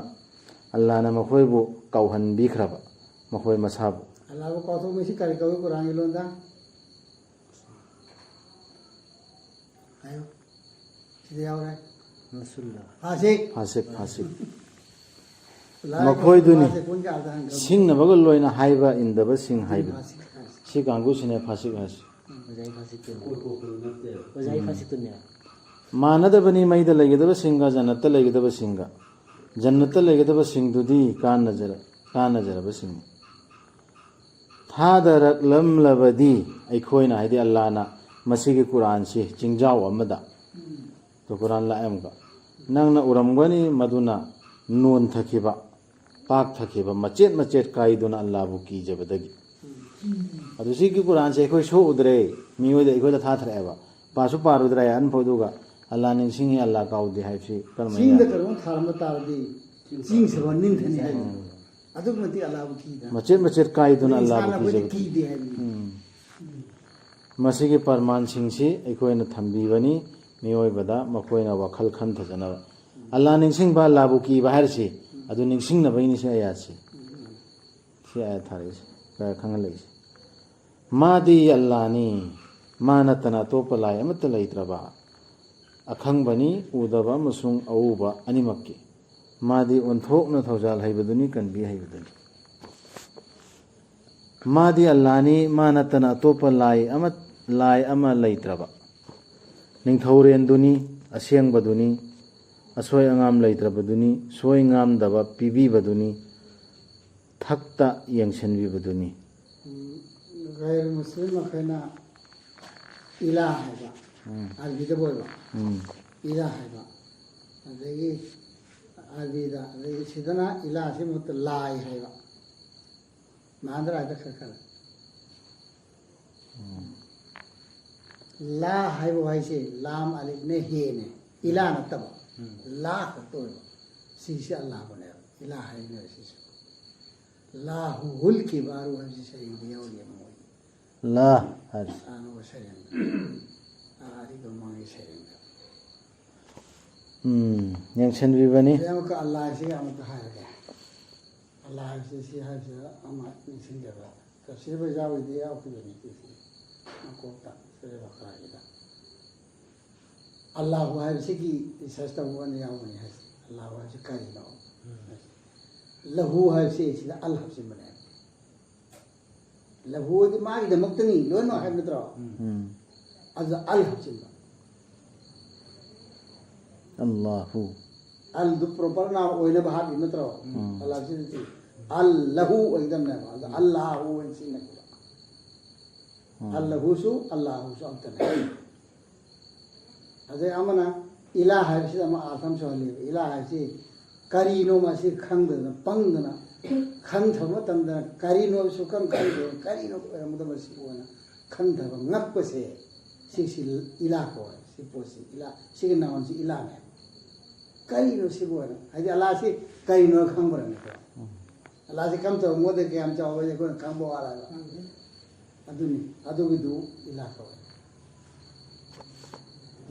ꯑꯜꯂꯥꯅ ꯃꯈꯣꯏꯕꯨ ꯀꯥꯎꯍꯟꯕꯤꯈ꯭ꯔꯕ, ꯃꯈꯣꯏ ꯃꯁꯥꯕꯨ꯫ ꯑꯜꯂꯥꯕꯨ ꯀꯥꯎꯊꯣꯛꯄꯁꯤ ꯀꯔꯤ ꯀꯧꯏ ꯀꯨꯔꯥꯟꯒꯤ ꯂꯣꯟꯗ? ꯍꯥꯏꯌꯨ꯫ ꯁꯤꯗ ꯌꯥꯎꯔꯦ꯫ ꯅꯁꯨꯜꯂꯥ꯫ ꯐꯥꯁꯤꯛ꯫ ꯐꯥꯁꯤꯛ, ꯐꯥꯁꯤꯛ꯫ ꯂꯥꯏ ꯃꯈꯣꯏꯗꯨꯅꯤ꯫ ꯐꯥꯁꯤꯛ ꯄꯨꯡ ꯀꯌꯥꯗ ꯍꯟꯈ꯭ꯔꯕ? ꯁꯤꯡꯅꯕꯒ ꯂꯣꯏꯅ ꯍꯥꯏꯕ ꯏꯟꯗꯕꯁꯤꯡ ꯍꯥꯏꯕꯅꯤ꯫ ꯐꯥꯁꯤꯛ, ꯐꯥꯁꯤꯛ꯫ ꯁꯤ ꯀꯥꯡꯕꯨꯁꯤꯅꯦ ꯐꯥꯁꯤꯛ ꯍꯥꯏꯁꯤ꯫ ꯑꯣꯖꯥꯒꯤ ꯐꯥꯁꯤꯛꯇꯨꯅꯦ꯫ ꯑꯣꯏꯊꯣꯛꯄꯗꯨ ꯅꯠꯇꯦꯕ꯫ ꯑꯣꯖꯥꯒꯤ ꯎꯝ꯫ ꯐꯥꯁꯤꯛꯇꯨꯅꯦ꯫ ꯃꯥꯟꯅꯗꯕꯅꯤ ꯃꯩꯗ ꯂꯩꯒꯗꯕꯁꯤꯡꯒ ꯖꯟꯅꯠꯇ ꯂꯩꯒꯗꯕꯁꯤꯡꯒ꯫ ꯖꯟꯅꯠꯇ ꯂꯩꯒꯗꯕꯁꯤꯡꯗꯨꯗꯤ ꯀꯥꯟꯅꯖꯔ-, ꯀꯥꯟꯅꯖꯔꯕꯁꯤꯡꯅꯤ꯫ ꯊꯥꯗꯔꯛꯂꯝꯂꯕꯗꯤ ꯑꯩꯈꯣꯏꯅ, ꯍꯥꯏꯗꯤ ꯑꯜꯂꯥꯅ, ꯃꯁꯤꯒꯤ ꯀꯨꯔꯥꯟꯁꯤ ꯆꯤꯡꯖꯥꯎ ꯑꯃꯗ, ꯎꯝ꯫ ꯇꯣ ꯀꯨꯔꯥꯟ ꯂꯥꯛꯑꯦ ꯑꯃꯨꯛꯀ꯫ ꯅꯪꯅ ꯎꯔꯝꯒꯅꯤ, ꯃꯗꯨꯅ ꯅꯣꯟꯊꯈꯤꯕ, ꯄꯥꯛꯊꯈꯤꯕ, ꯃꯆꯦꯠ ꯃꯆꯦꯠ ꯀꯥꯏꯗꯨꯅ ꯑꯜꯂꯥꯕꯨ ꯀꯤꯖꯕꯗꯒꯤ꯫ ꯑꯗꯨ ꯁꯤꯒꯤ ꯀꯨꯔꯥꯟꯁꯦ ꯑꯩꯈꯣꯏ ꯁꯣꯛꯎꯗ꯭ꯔꯦ, ꯃꯤꯑꯣꯏꯗ ꯑꯩꯈꯣꯏꯗ ꯊꯥꯊꯔꯛꯑꯦꯕ꯫ ꯄꯥꯁꯨ ꯄꯥꯔꯨꯗ꯭ꯔꯦ ꯑꯟꯐꯥꯎꯗꯨꯒ, ꯑꯜꯂꯥ ꯅꯤꯡꯁꯤꯡꯉꯤ, ꯑꯜꯂꯥ ꯀꯥꯎꯗꯦ ꯍꯥꯏꯕꯁꯤ ꯀꯔꯝꯍꯥꯏꯅ ꯆꯤꯡꯗ ꯌꯥꯏ? ꯀꯩꯅꯣꯝ ꯊꯥꯔꯝꯕ ꯇꯥꯔꯗꯤ ꯆꯤꯡꯁꯤꯐꯥꯎ ꯅꯤꯡꯊꯅꯤ ꯍꯥꯏꯕꯅꯤ꯫ ꯑꯗꯨꯛ ꯃꯇꯤꯛ ꯑꯜꯂꯥꯕꯨ ꯀꯤꯗꯅ꯫ ꯃꯆꯦꯠ ꯃꯆꯦꯠ ꯀꯥꯏꯗꯨꯅ ꯑꯗꯨ ꯑꯜꯂꯥꯕꯨ ꯏꯁꯥꯅ ꯑꯩꯈꯣꯏꯗꯤ ꯀꯤꯖꯕ꯫ ꯀꯤꯗꯦ ꯍꯥꯏꯕꯅꯤ꯫ ꯎꯝ꯫ ꯃꯁꯤꯒꯤ ꯄ꯭ꯔꯃꯥꯟꯁꯤꯡꯁꯤ ꯑꯩꯈꯣꯏꯅ ꯊꯝꯕꯤꯕꯅꯤ, ꯃꯤꯑꯣꯏꯕꯗ ꯃꯈꯣꯏꯅ ꯋꯥꯈꯜ ꯈꯟꯊꯖꯅꯕ꯫ ꯑꯜꯂꯥ ꯅꯤꯡꯁꯤꯡꯕ, ꯑꯜꯂꯥꯕꯨ ꯀꯤꯕ ꯍꯥꯏꯔꯤꯁꯤ ꯑꯗꯨ ꯅꯤꯡꯁꯤꯡꯅꯕꯒꯤꯅꯤ ꯁꯤ ꯑꯌꯥꯠꯁꯤ꯫ ꯁꯤ ꯑꯌꯥꯠ ꯊꯥꯔꯛꯏꯁꯤ, ꯈꯔ ꯈꯪꯍꯜꯂꯛꯏꯁꯤ꯫ ꯃꯥꯗꯤ ꯑꯜꯂꯥꯅꯤ, ꯃꯥ ꯅꯠꯇꯅ ꯑꯇꯣꯞꯄ ꯂꯥꯏ ꯑꯃꯠꯇ ꯂꯩꯇ꯭ꯔꯕ, ꯑꯈꯪꯕꯅꯤ, ꯎꯗꯕ ꯑꯃꯁꯨꯡ ꯑꯎꯕ ꯑꯅꯤꯃꯛꯀꯤ꯫ ꯃꯥꯗꯤ ꯑꯣꯟꯊꯣꯛꯅ ꯊꯧꯖꯥꯜ ꯍꯩꯕꯗꯨꯅꯤ, ꯀꯟꯕꯤ ꯍꯩꯕꯗꯨꯅꯤ꯫ ꯃꯥꯗꯤ ꯑꯜꯂꯥꯅꯤ, ꯃꯥ ꯅꯠꯇꯅ ꯑꯇꯣꯞꯄ ꯂꯥꯏ ꯑꯃ, ꯂꯥꯏ ꯑꯃ ꯂꯩꯇ꯭ꯔꯕ꯫ ꯅꯤꯡꯊꯧꯔꯦꯟꯗꯨꯅꯤ, ꯑꯁꯦꯡꯕꯗꯨꯅꯤ, ꯑꯁꯣꯏ ꯑꯉꯥꯝ ꯂꯩꯇ꯭ꯔꯕꯗꯨꯅꯤ, ꯁꯣꯏ ꯉꯥꯝꯗꯕ ꯄꯤꯕꯤꯕꯗꯨꯅꯤ, ꯊꯛꯇ ꯌꯦꯡꯁꯤꯟꯕꯤꯕꯗꯨꯅꯤ꯫ ꯎꯝ, ꯒꯩꯔ ꯃꯨꯁꯂꯤꯝ ꯃꯈꯩꯅ ꯏꯂꯥ ꯍꯥꯏꯕ, ꯎꯝ꯫ ꯑꯔꯕꯤꯗ ꯑꯣꯏꯕ ꯎꯝ꯫ ꯏꯂꯥ ꯍꯥꯏꯕ, ꯑꯗꯒꯤ ꯑꯔꯕꯤꯗ, ꯑꯗꯒꯤ ꯁꯤꯗꯅ ꯏꯂꯥꯁꯤ ꯃꯍꯨꯠꯇ ꯂꯥꯏ ꯍꯥꯏꯕ꯫ ꯃꯥꯟꯗ꯭ꯔꯥ ꯍꯥꯏꯗ ꯈꯔ ꯈꯔ꯫ ꯎꯝ꯫ ꯂꯥ ꯍꯥꯏꯕ ꯋꯥꯍꯩꯁꯦ ꯂꯥꯝ ꯑꯂꯤꯐꯅꯦ ꯍꯦꯅꯦ, ꯏꯂꯥ ꯅꯠꯇꯕ꯫ ꯎꯝ꯫ ꯂꯥ ꯈꯛꯇ ꯑꯣꯏꯕ꯫ ꯁꯤꯁꯦ ꯑꯜꯂꯥꯍꯕꯨꯅꯦꯕ꯫ ꯏꯂꯥ ꯍꯥꯏꯅꯦꯕ ꯁꯤꯁꯨ꯫ ꯂꯥꯍꯨ ꯍꯨꯜ ꯀꯤꯕꯥꯔꯨ ꯍꯥꯏꯕꯁꯤ ꯁꯩꯔꯦꯡꯗ ꯌꯥꯎꯔꯤꯑꯕ ꯃꯣꯏꯒꯤ꯫ ꯂꯥ ꯍꯥꯏꯁꯦ꯫ ꯑꯅꯧꯕ ꯁꯩꯔꯦꯡꯗ꯫ ꯑꯥ, ꯑꯔꯤꯕ ꯃꯃꯥꯡꯒꯤ ꯁꯩꯔꯦꯡꯗ꯫ ꯎꯝ, ꯌꯦꯡꯁꯤꯟꯕꯤꯕꯅꯤ꯫ ꯑꯗꯩ ꯑꯃꯨꯛꯀ ꯑꯜꯂꯥꯍꯁꯤ ꯑꯃꯨꯛꯀ ꯍꯥꯏꯔꯒꯦ꯫ ꯑꯜꯂꯥꯍꯁꯤ ꯁꯤ ꯍꯥꯏꯁꯤꯗ ꯑꯃ ꯅꯤꯡꯁꯤꯡꯖꯕ꯫ ꯇꯐꯁꯤꯔ ꯕꯩꯖꯥꯋꯤꯗ ꯌꯥꯎꯈꯤꯕꯅꯤ ꯁꯤꯁꯦ꯫ ꯃꯀꯣꯛꯇ ꯁꯨꯔꯦ ꯕꯀꯔꯥꯒꯤꯗ꯫ ꯑꯜꯂꯥꯍꯨ ꯍꯥꯏꯕꯁꯤꯒꯤ ꯔꯤꯁꯔꯁ ꯇꯧꯕ ꯑꯣꯏꯅ ꯌꯥꯎꯕꯅꯤ ꯍꯥꯏꯁꯦ꯫ ꯑꯜꯂꯥꯍꯨ ꯍꯥꯏꯕꯁꯤ ꯀꯔꯤꯅꯣ? ꯂꯍꯨ ꯍꯥꯏꯕꯁꯤ ꯁꯤꯗ ꯑꯜ ꯍꯥꯞꯆꯤꯟꯕꯅꯦ꯫ ꯂꯍꯨ ꯍꯥꯏꯗꯤ ꯃꯥꯒꯤꯗꯃꯛꯇꯅꯤ ꯂꯣꯏꯅꯃꯛ ꯍꯥꯏꯕ ꯅꯠꯇ꯭ꯔꯣ? ꯎꯝ꯫ ꯑꯗꯨꯗ ꯑꯜ ꯍꯥꯞꯆꯤꯟꯕ꯫ ꯑꯜꯂꯥꯍꯨ꯫ ꯑꯜꯗꯨ ꯄ꯭ꯔꯣꯄꯔ ꯅꯥꯎꯟ ꯑꯣꯏꯅꯕ ꯍꯥꯞꯄꯤ ꯅꯠꯇ꯭ꯔꯣ? ꯎꯝ꯫ ꯑꯜ ꯍꯥꯞꯆꯤꯟꯕꯗꯤ ꯑꯜ ꯂꯍꯨ ꯑꯣꯏꯒꯗꯕꯅꯦꯕ꯫ ꯑꯗ ꯑꯜꯂꯥꯍꯨ ꯑꯣꯏꯅ ꯁꯤꯖꯤꯟꯅꯈꯤꯕ꯫ ꯎꯝ꯫ ꯑꯜ ꯂꯍꯨꯁꯨ ꯑꯜꯂꯥꯍꯨꯁꯨ ꯑꯝꯇꯅꯦ꯫ ꯑꯗꯩ ꯑꯃꯅ ꯏꯂꯥ ꯍꯥꯏꯕꯁꯤꯗ ꯑꯃ ꯑꯥꯔꯊ ꯑꯃꯁꯨ ꯍꯜꯂꯤꯕ꯫ ꯏꯂꯥ ꯍꯥꯏꯕꯁꯤ ꯀꯔꯤꯅꯣ ꯃꯁꯤ ꯈꯪꯗꯗꯅ, ꯄꯪꯗꯅ, ꯈꯟꯊꯕ ꯃꯇꯝꯗ ꯀꯔꯤꯅꯣ ꯁꯨꯈꯪ ꯈꯪꯗꯦ, ꯀꯔꯤꯅꯣ ꯑꯣꯏꯔꯝꯒꯗꯕ ꯁꯤꯕꯨ ꯍꯥꯏꯅ ꯈꯪꯗꯕ, ꯉꯛꯄꯁꯦ, ꯁꯤꯁꯤ ꯏꯂꯥ ꯀꯧꯋꯦ꯫ ꯁꯤ ꯄꯣꯠꯁꯤ ꯏꯂꯥ, ꯁꯤꯒꯤ ꯅꯥꯎꯟꯁꯤ ꯏꯂꯥꯅꯦ꯫ ꯀꯔꯤꯅꯣ ꯁꯤꯕꯨ ꯍꯥꯏꯅ, ꯍꯥꯏꯗꯤ ꯑꯂꯥꯁꯤ ꯀꯔꯤꯅꯣ ꯈꯪꯕ꯭ꯔꯅꯦꯀꯣ? ꯑꯂꯥꯁꯤ ꯀꯔꯝ ꯇꯧꯕ, ꯃꯉꯣꯟꯗ ꯀꯌꯥꯝ ꯆꯥꯎꯕ ꯍꯥꯏꯁꯦ ꯑꯩꯈꯣꯏꯅ ꯈꯪꯕ ꯋꯥꯔꯕ꯫ ꯑꯗꯨꯅꯤ, ꯑꯗꯨꯒꯤꯗꯨ ꯏꯂꯥ ꯀꯧꯋꯦ꯫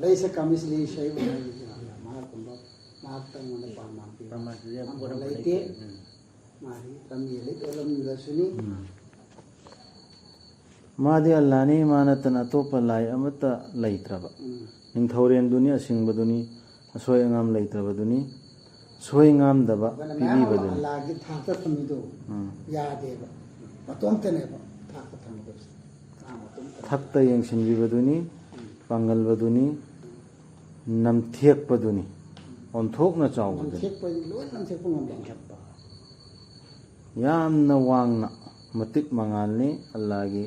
ꯂꯩꯁ ꯀꯃꯤꯁꯂꯤ ꯁꯩ ꯍꯥꯏꯕꯁꯤꯅ ꯃꯍꯥꯛꯀꯨꯝꯕ, ꯃꯍꯥꯛꯇ ꯑꯩꯉꯣꯟꯗ ꯄꯥꯝꯕ ꯄꯤꯕ ꯄꯥꯝꯕ ꯄꯤꯕ ꯑꯃꯐꯥꯎ ꯄꯣꯠ ꯑꯃ ꯂꯩꯇꯦ꯫ ꯂꯩꯇꯦ꯫ ꯎꯝ꯫ ꯃꯥꯗꯤ ꯂꯝꯍꯦꯜꯂꯤ, ꯂꯝꯍꯦꯜꯂꯁꯨꯅꯤ꯫ ꯎꯝ꯫ ꯃꯥꯗꯤ ꯑꯜꯂꯥꯅꯤ, ꯃꯥ ꯅꯠꯇꯅ ꯑꯇꯣꯞꯄ ꯂꯥꯏ ꯑꯃꯠꯇ ꯂꯩꯇ꯭ꯔꯕ꯫ ꯎꯝ꯫ ꯅꯤꯡꯊꯧꯔꯦꯟꯗꯨꯅꯤ, ꯑꯁꯤꯡꯕꯗꯨꯅꯤ, ꯑꯁꯣꯏ ꯑꯉꯥꯝ ꯂꯩꯇ꯭ꯔꯕꯗꯨꯅꯤ, ꯁꯣꯏ ꯉꯥꯝꯗꯕ ꯑꯩꯈꯣꯏꯅ ꯃꯌꯥꯝ ꯑꯃ ꯄꯤꯕꯤꯕꯗꯨꯅꯤ꯫ ꯑꯜꯂꯥꯒꯤ ꯊꯥꯛꯇ ꯊꯝꯃꯤꯗꯣ ꯎꯝ꯫ ꯌꯥꯗꯦꯕ꯫ ꯃꯇꯣꯝꯇꯅꯦꯕ ꯊꯥꯛꯇ ꯊꯝꯒꯗꯕꯁꯦ꯫ ꯃꯥ ꯃꯇꯣꯝꯇꯅꯦ꯫ ꯊꯛꯇ ꯌꯦꯡꯁꯤꯟꯕꯤꯕꯗꯨꯅꯤ, ꯎꯝ꯫ ꯄꯥꯡꯒꯜꯕꯗꯨꯅꯤ, ꯅꯝꯊꯦꯛꯄꯗꯨꯅꯤ, ꯑꯣꯟꯊꯣꯛꯅ ꯆꯥꯎꯕꯗꯨꯅꯤ꯫ ꯅꯝꯊꯦꯛꯄꯗꯤ ꯂꯣꯏ ꯅꯝꯊꯦꯛꯄ ꯉꯝꯕ꯫ ꯌꯥꯝꯅ ꯋꯥꯡꯅ ꯃꯇꯤꯛ ꯃꯉꯥꯜꯅꯤ ꯑꯜꯂꯥꯒꯤ꯫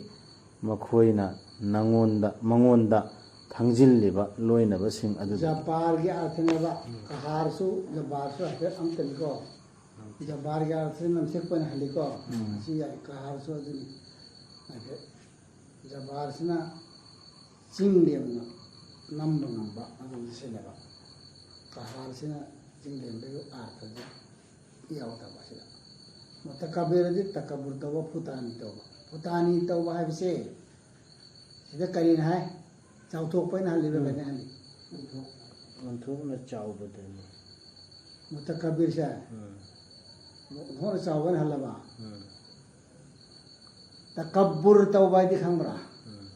ꯃꯈꯣꯏꯅ ꯅꯉꯣꯟꯗ, ꯃꯉꯣꯟꯗ ꯊꯥꯡꯖꯤꯜꯂꯤꯕ ꯂꯣꯏꯅꯕꯁꯤꯡ ꯑꯗꯨꯗꯒꯤ꯫ ꯖꯕꯥꯔꯒꯤ ꯑꯥꯔꯊꯅꯦꯕ꯫ ꯀꯍꯥꯔꯁꯨ ꯖꯕꯥꯔꯁꯨ ꯍꯥꯏꯐꯦꯠ ꯑꯝꯇꯅꯤꯀꯣ꯫ ꯖꯕꯥꯔꯒꯤ ꯑꯥꯔꯊꯁꯤ ꯅꯝꯊꯦꯛꯄꯅ ꯍꯜꯂꯤꯀꯣ꯫ ꯎꯝ꯫ ꯑꯁꯤ ꯌꯥꯏ, ꯀꯍꯥꯔꯁꯨ ꯑꯗꯨꯅꯤ꯫ ꯍꯥꯏꯐꯦꯠ ꯖꯕꯥꯔꯁꯤꯅ ꯆꯤꯡ ꯂꯦꯝꯅ ꯅꯝꯕ ꯉꯝꯕ ꯑꯗꯨꯝ ꯁꯤꯅꯦꯕ꯫ ꯀꯍꯥꯔꯁꯤꯅ ꯆꯤꯡ ꯂꯦꯝꯕꯒꯤ ꯑꯥꯔꯊꯁꯦ ꯌꯥꯎꯗꯕ ꯑꯁꯤꯗ꯫ ꯃꯨꯇꯀꯕꯤꯔꯗꯤ ꯇꯀꯕꯨꯔ ꯇꯧꯕ, ꯐꯨꯇꯥꯅꯤ ꯇꯧꯕ꯫ ꯐꯨꯇꯥꯅꯤ ꯇꯧꯕ ꯍꯥꯏꯕꯁꯦ ꯁꯤꯗ ꯀꯔꯤꯅ ꯍꯥꯏ? ꯆꯥꯎꯊꯣꯛꯄ ꯍꯥꯏꯅ ꯍꯜꯂꯤꯕ꯭ꯔꯥ, ꯎꯝ꯫ ꯀꯩꯅ ꯍꯜꯂꯤ? ꯑꯣꯟꯊꯣꯛꯅ ꯆꯥꯎꯕꯗꯨꯅꯤ꯫ ꯃꯨꯇꯀꯕꯤꯔꯁꯦ ꯎꯝ꯫ ꯑꯣꯟꯊꯣꯛꯅ ꯆꯥꯎꯕ ꯍꯥꯏꯅ ꯍꯜꯂꯕ? ꯎꯝ꯫ ꯇꯀꯕꯨꯔ ꯇꯧꯕ ꯍꯥꯏꯗꯤ ꯈꯪꯕ꯭ꯔꯥ? ꯎꯝ꯫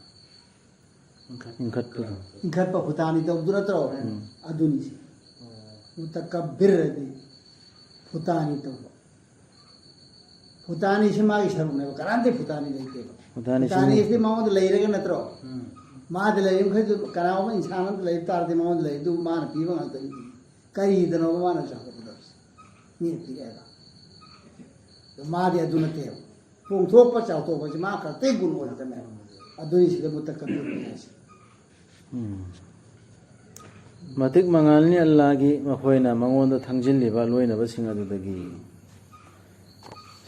ꯏꯟꯈꯠ-, ꯏꯟꯈꯠꯄꯗꯣ꯫ ꯏꯟꯈꯠꯄ ꯐꯨꯇꯥꯅꯤ ꯇꯧꯕꯗꯨ ꯅꯠꯇ꯭ꯔꯣ? ꯎꯝ꯫ ꯑꯗꯨꯅꯤꯁꯦ꯫ ꯑꯣ꯫ ꯃꯨꯇꯀꯕꯤꯔ ꯍꯥꯏꯗꯤ ꯐꯨꯇꯥꯅꯤ ꯇꯧꯕ꯫ ꯐꯨꯇꯥꯅꯤꯁꯤ ꯃꯥꯒꯤ ꯁꯔꯨꯛꯅꯦꯕ, ꯀꯅꯥꯝꯇ ꯐꯨꯇꯥꯅꯤ ꯂꯩꯇꯦꯕ꯫ ꯐꯨꯇꯥꯅꯤꯁꯤ ꯐꯨꯇꯥꯅꯤ ꯃꯤ- ꯑꯁꯤꯗꯤ ꯃꯉꯣꯟꯗ ꯂꯩꯔꯒ ꯅꯠꯇ꯭ꯔꯣ? ꯎꯝ꯫ ꯃꯥꯗ ꯂꯩꯔꯤꯕ ꯃꯈꯩꯗꯨ ꯀꯅꯥꯒꯨꯝꯕ ꯏꯟꯁꯥꯟ ꯑꯃꯗ ꯂꯩꯕ ꯇꯥꯔꯗꯤ ꯃꯉꯣꯟꯗ ꯂꯩꯔꯤꯗꯨ ꯃꯥꯅ ꯄꯤꯕ ꯉꯥꯛꯇꯅꯤ꯫ ꯀꯔꯤꯗꯅꯣꯕ ꯃꯥꯅ ꯆꯥꯎꯈꯠꯀꯗꯕꯁꯦ? ꯃꯤꯅ ꯄꯤꯔꯛꯑꯦꯕ꯫ ꯑꯗꯣ ꯃꯥꯗꯤ ꯑꯗꯨ ꯅꯠꯇꯦꯕ꯫ ꯄꯣꯡꯊꯣꯛꯄ ꯆꯥꯎꯊꯣꯛꯄꯁꯤ ꯃꯥ ꯈꯛꯇꯒꯤ ꯒꯨꯟ ꯑꯣꯏꯔꯛꯀꯅꯦꯕ꯫ ꯑꯗꯨꯅꯤ ꯁꯤꯗ ꯃꯨꯇꯀꯕꯤꯔ ꯍꯥꯏꯁꯦ꯫ ꯎꯝ꯫ ꯃꯇꯤꯛ ꯃꯉꯥꯜꯅꯤ ꯑꯜꯂꯥꯒꯤ, ꯃꯈꯣꯏꯅ ꯃꯉꯣꯟꯗ ꯊꯥꯡꯖꯤꯜꯂꯤꯕ ꯂꯣꯏꯅꯕꯁꯤꯡ ꯑꯗꯨꯗꯒꯤ꯫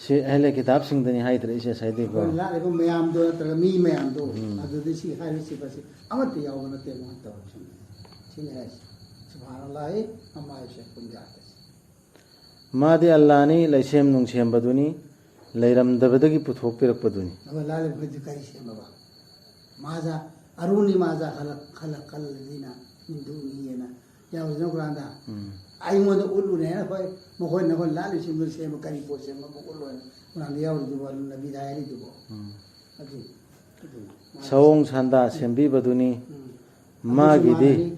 ꯁꯤ ꯑꯍꯂꯦ ꯀꯤꯇꯥꯕꯁꯤꯡꯗꯅꯤ ꯍꯥꯏꯗ꯭ꯔꯦ ꯏꯆꯦ ꯉꯁꯥꯏꯗꯩꯀꯣ꯫ ꯑꯩꯈꯣꯏꯅ ꯂꯥꯠꯂꯤꯕ ꯃꯌꯥꯝꯗꯣ ꯅꯠꯇ꯭ꯔꯒ ꯃꯤ ꯃꯌꯥꯝꯗꯣ, ꯎꯝ꯫ ꯑꯗꯨꯗꯤ ꯁꯤ ꯍꯥꯏꯔꯤꯕ ꯁꯤꯐꯠꯁꯦ ꯑꯃꯠꯇ ꯌꯥꯎꯕ ꯅꯠꯇꯦ ꯃꯣꯏꯅ ꯇꯧꯔꯤꯁꯤꯡꯗꯣ꯫ ꯁꯤꯅꯤ ꯍꯥꯏꯁꯦ꯫ ꯁꯨꯕꯍꯥꯅꯜꯂꯥꯍꯤ ꯑꯝꯃꯥ ꯌꯨꯁ꯭ꯔꯤꯀꯨꯟ ꯍꯥꯏꯁꯦ꯫ ꯃꯥꯗꯤ ꯑꯜꯂꯥꯅꯤ, ꯂꯩꯁꯦꯝ ꯅꯨꯡꯁꯦꯝꯕꯗꯨꯅꯤ, ꯂꯩꯔꯝꯗꯕꯗꯒꯤ ꯄꯨꯊꯣꯛꯄꯤꯔꯛꯄꯗꯨꯅꯤ꯫ ꯑꯗꯨꯒ ꯂꯥꯜꯂꯤꯕ ꯃꯈꯩꯗꯨ ꯀꯔꯤ ꯁꯦꯝꯃꯕ? ꯃꯥꯖꯥ ꯑꯔꯨꯅꯤ ꯃꯥꯖꯥ ꯈꯜꯂꯛ ꯈꯜꯂꯛ ꯈꯜꯂꯗꯤꯅ ꯍꯤꯟꯗꯨꯅꯤꯅ ꯌꯥꯎꯔꯤꯗꯅ ꯀꯨꯔꯥꯟꯗ꯫ ꯎꯝ꯫ ꯑꯩꯉꯣꯟꯗ ꯎꯠꯂꯨꯅꯦ ꯍꯥꯏꯅ ꯑꯩꯈꯣꯏ ꯃꯈꯣꯏ ꯅꯈꯣꯏ ꯂꯥꯠꯂꯤꯁꯤꯡꯗꯨ ꯁꯦꯝꯕ ꯀꯔꯤ ꯄꯣꯠ ꯁꯦꯝꯕ ꯑꯃ ꯎꯠꯂꯣ ꯍꯥꯏꯅ ꯀꯨꯔꯥꯟꯗ ꯌꯥꯎꯔꯤꯗꯨꯕꯣ, ꯅꯕꯤꯗ ꯍꯥꯏꯔꯤꯗꯨꯕꯣ? ꯎꯝ꯫ ꯑꯗꯨ, ꯑꯗꯨ, ꯃꯥꯅ ꯁꯑꯣꯡ ꯁꯥꯟꯗꯥ ꯁꯦꯝꯕꯤꯕꯗꯨꯅꯤ꯫ ꯎꯝ꯫ ꯃꯥꯒꯤꯗꯤ, ꯑꯗꯨꯁꯨ ꯃꯥꯅꯅꯤ꯫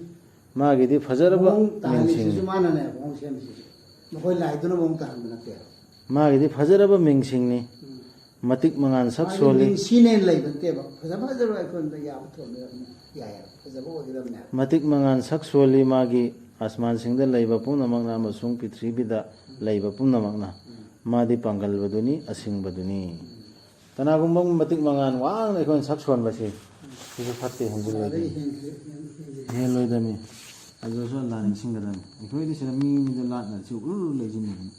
ꯃꯥꯒꯤꯗꯤ ꯐꯖꯔꯕ ꯃꯑꯣꯡ ꯇꯥꯍꯜꯂꯤꯁꯤꯁꯨ ꯃꯤꯡꯁꯤꯡꯅꯤ꯫ ꯃꯥꯅꯅꯦ, ꯃꯑꯣꯡ ꯁꯦꯝꯃꯤꯁꯤꯁꯨ꯫ ꯃꯈꯣꯏ ꯂꯥꯏꯗꯨꯅ ꯃꯑꯣꯡ ꯇꯥꯍꯟꯕ ꯅꯠꯇꯦ꯫ ꯃꯥꯒꯤꯗꯤ ꯐꯖꯔꯕ ꯃꯤꯡꯁꯤꯡꯅꯤ꯫ ꯎꯝ꯫ ꯃꯇꯤꯛ ꯃꯉꯥꯜ ꯁꯛ ꯃꯥꯒꯤ ꯁꯣꯜꯂꯤ꯫ ꯃꯤꯡꯁꯤꯅꯦꯅ ꯂꯩꯕ ꯅꯠꯇꯦꯕ꯫ ꯐꯖ ꯐꯖꯔꯕ ꯑꯩꯈꯣꯏꯅ ꯌꯥꯕ ꯊꯣꯟꯕ ꯌꯥꯏ ꯍꯥꯏꯕ꯫ ꯐꯖꯕ ꯑꯣꯏꯒꯗꯕꯅꯦ ꯍꯥꯏꯕ꯫ ꯃꯇꯤꯛ ꯃꯉꯥꯜ ꯁꯛ ꯁꯣꯜꯂꯤ ꯃꯥꯒꯤ, ꯑꯁꯃꯥꯟꯁꯤꯡꯗ ꯂꯩꯕ ꯄꯨꯝꯅꯃꯛꯅ ꯑꯃꯁꯨꯡ ꯄ꯭ꯔꯤꯊꯤꯕꯤꯗ ꯂꯩꯕ ꯄꯨꯝꯅꯃꯛꯅ꯫ ꯎꯝ꯫ ꯃꯥꯗꯤ ꯄꯥꯡꯒꯜꯕꯗꯨꯅꯤ, ꯑꯁꯤꯡꯕꯗꯨꯅꯤ꯫ ꯎꯝ꯫ ꯀꯅꯥꯒꯨꯝꯕ ꯑꯃ ꯃꯇꯤꯛ ꯃꯉꯥꯜ ꯋꯥꯡꯅ ꯑꯩꯈꯣꯏꯅ ꯁꯛ ꯁꯣꯟꯕꯁꯦ, ꯁꯤꯁꯨ ꯐꯠꯇꯦ, ꯍꯦꯟꯖꯤꯜꯂꯣꯏꯗꯕꯅꯤ꯫ ꯑꯗꯒꯤ ꯍꯦꯟ-, ꯍꯦꯟ-, ꯍꯦꯟꯖꯤꯜꯂꯤ꯫ ꯍꯦꯜꯂꯣꯏꯗꯕꯅꯤ꯫ ꯑꯗꯨꯁꯨ ꯑꯜꯂꯥ ꯅꯤꯡꯁꯤꯡꯒꯗꯕꯅꯤ꯫ ꯑꯩꯈꯣꯏꯗꯤ ꯁꯤꯗ ꯃꯤꯅꯤꯗ ꯂꯥꯠꯅ ꯁꯤ ꯎꯔꯨ ꯎꯔꯨ ꯂꯩꯁꯤꯟꯕꯅꯤ꯫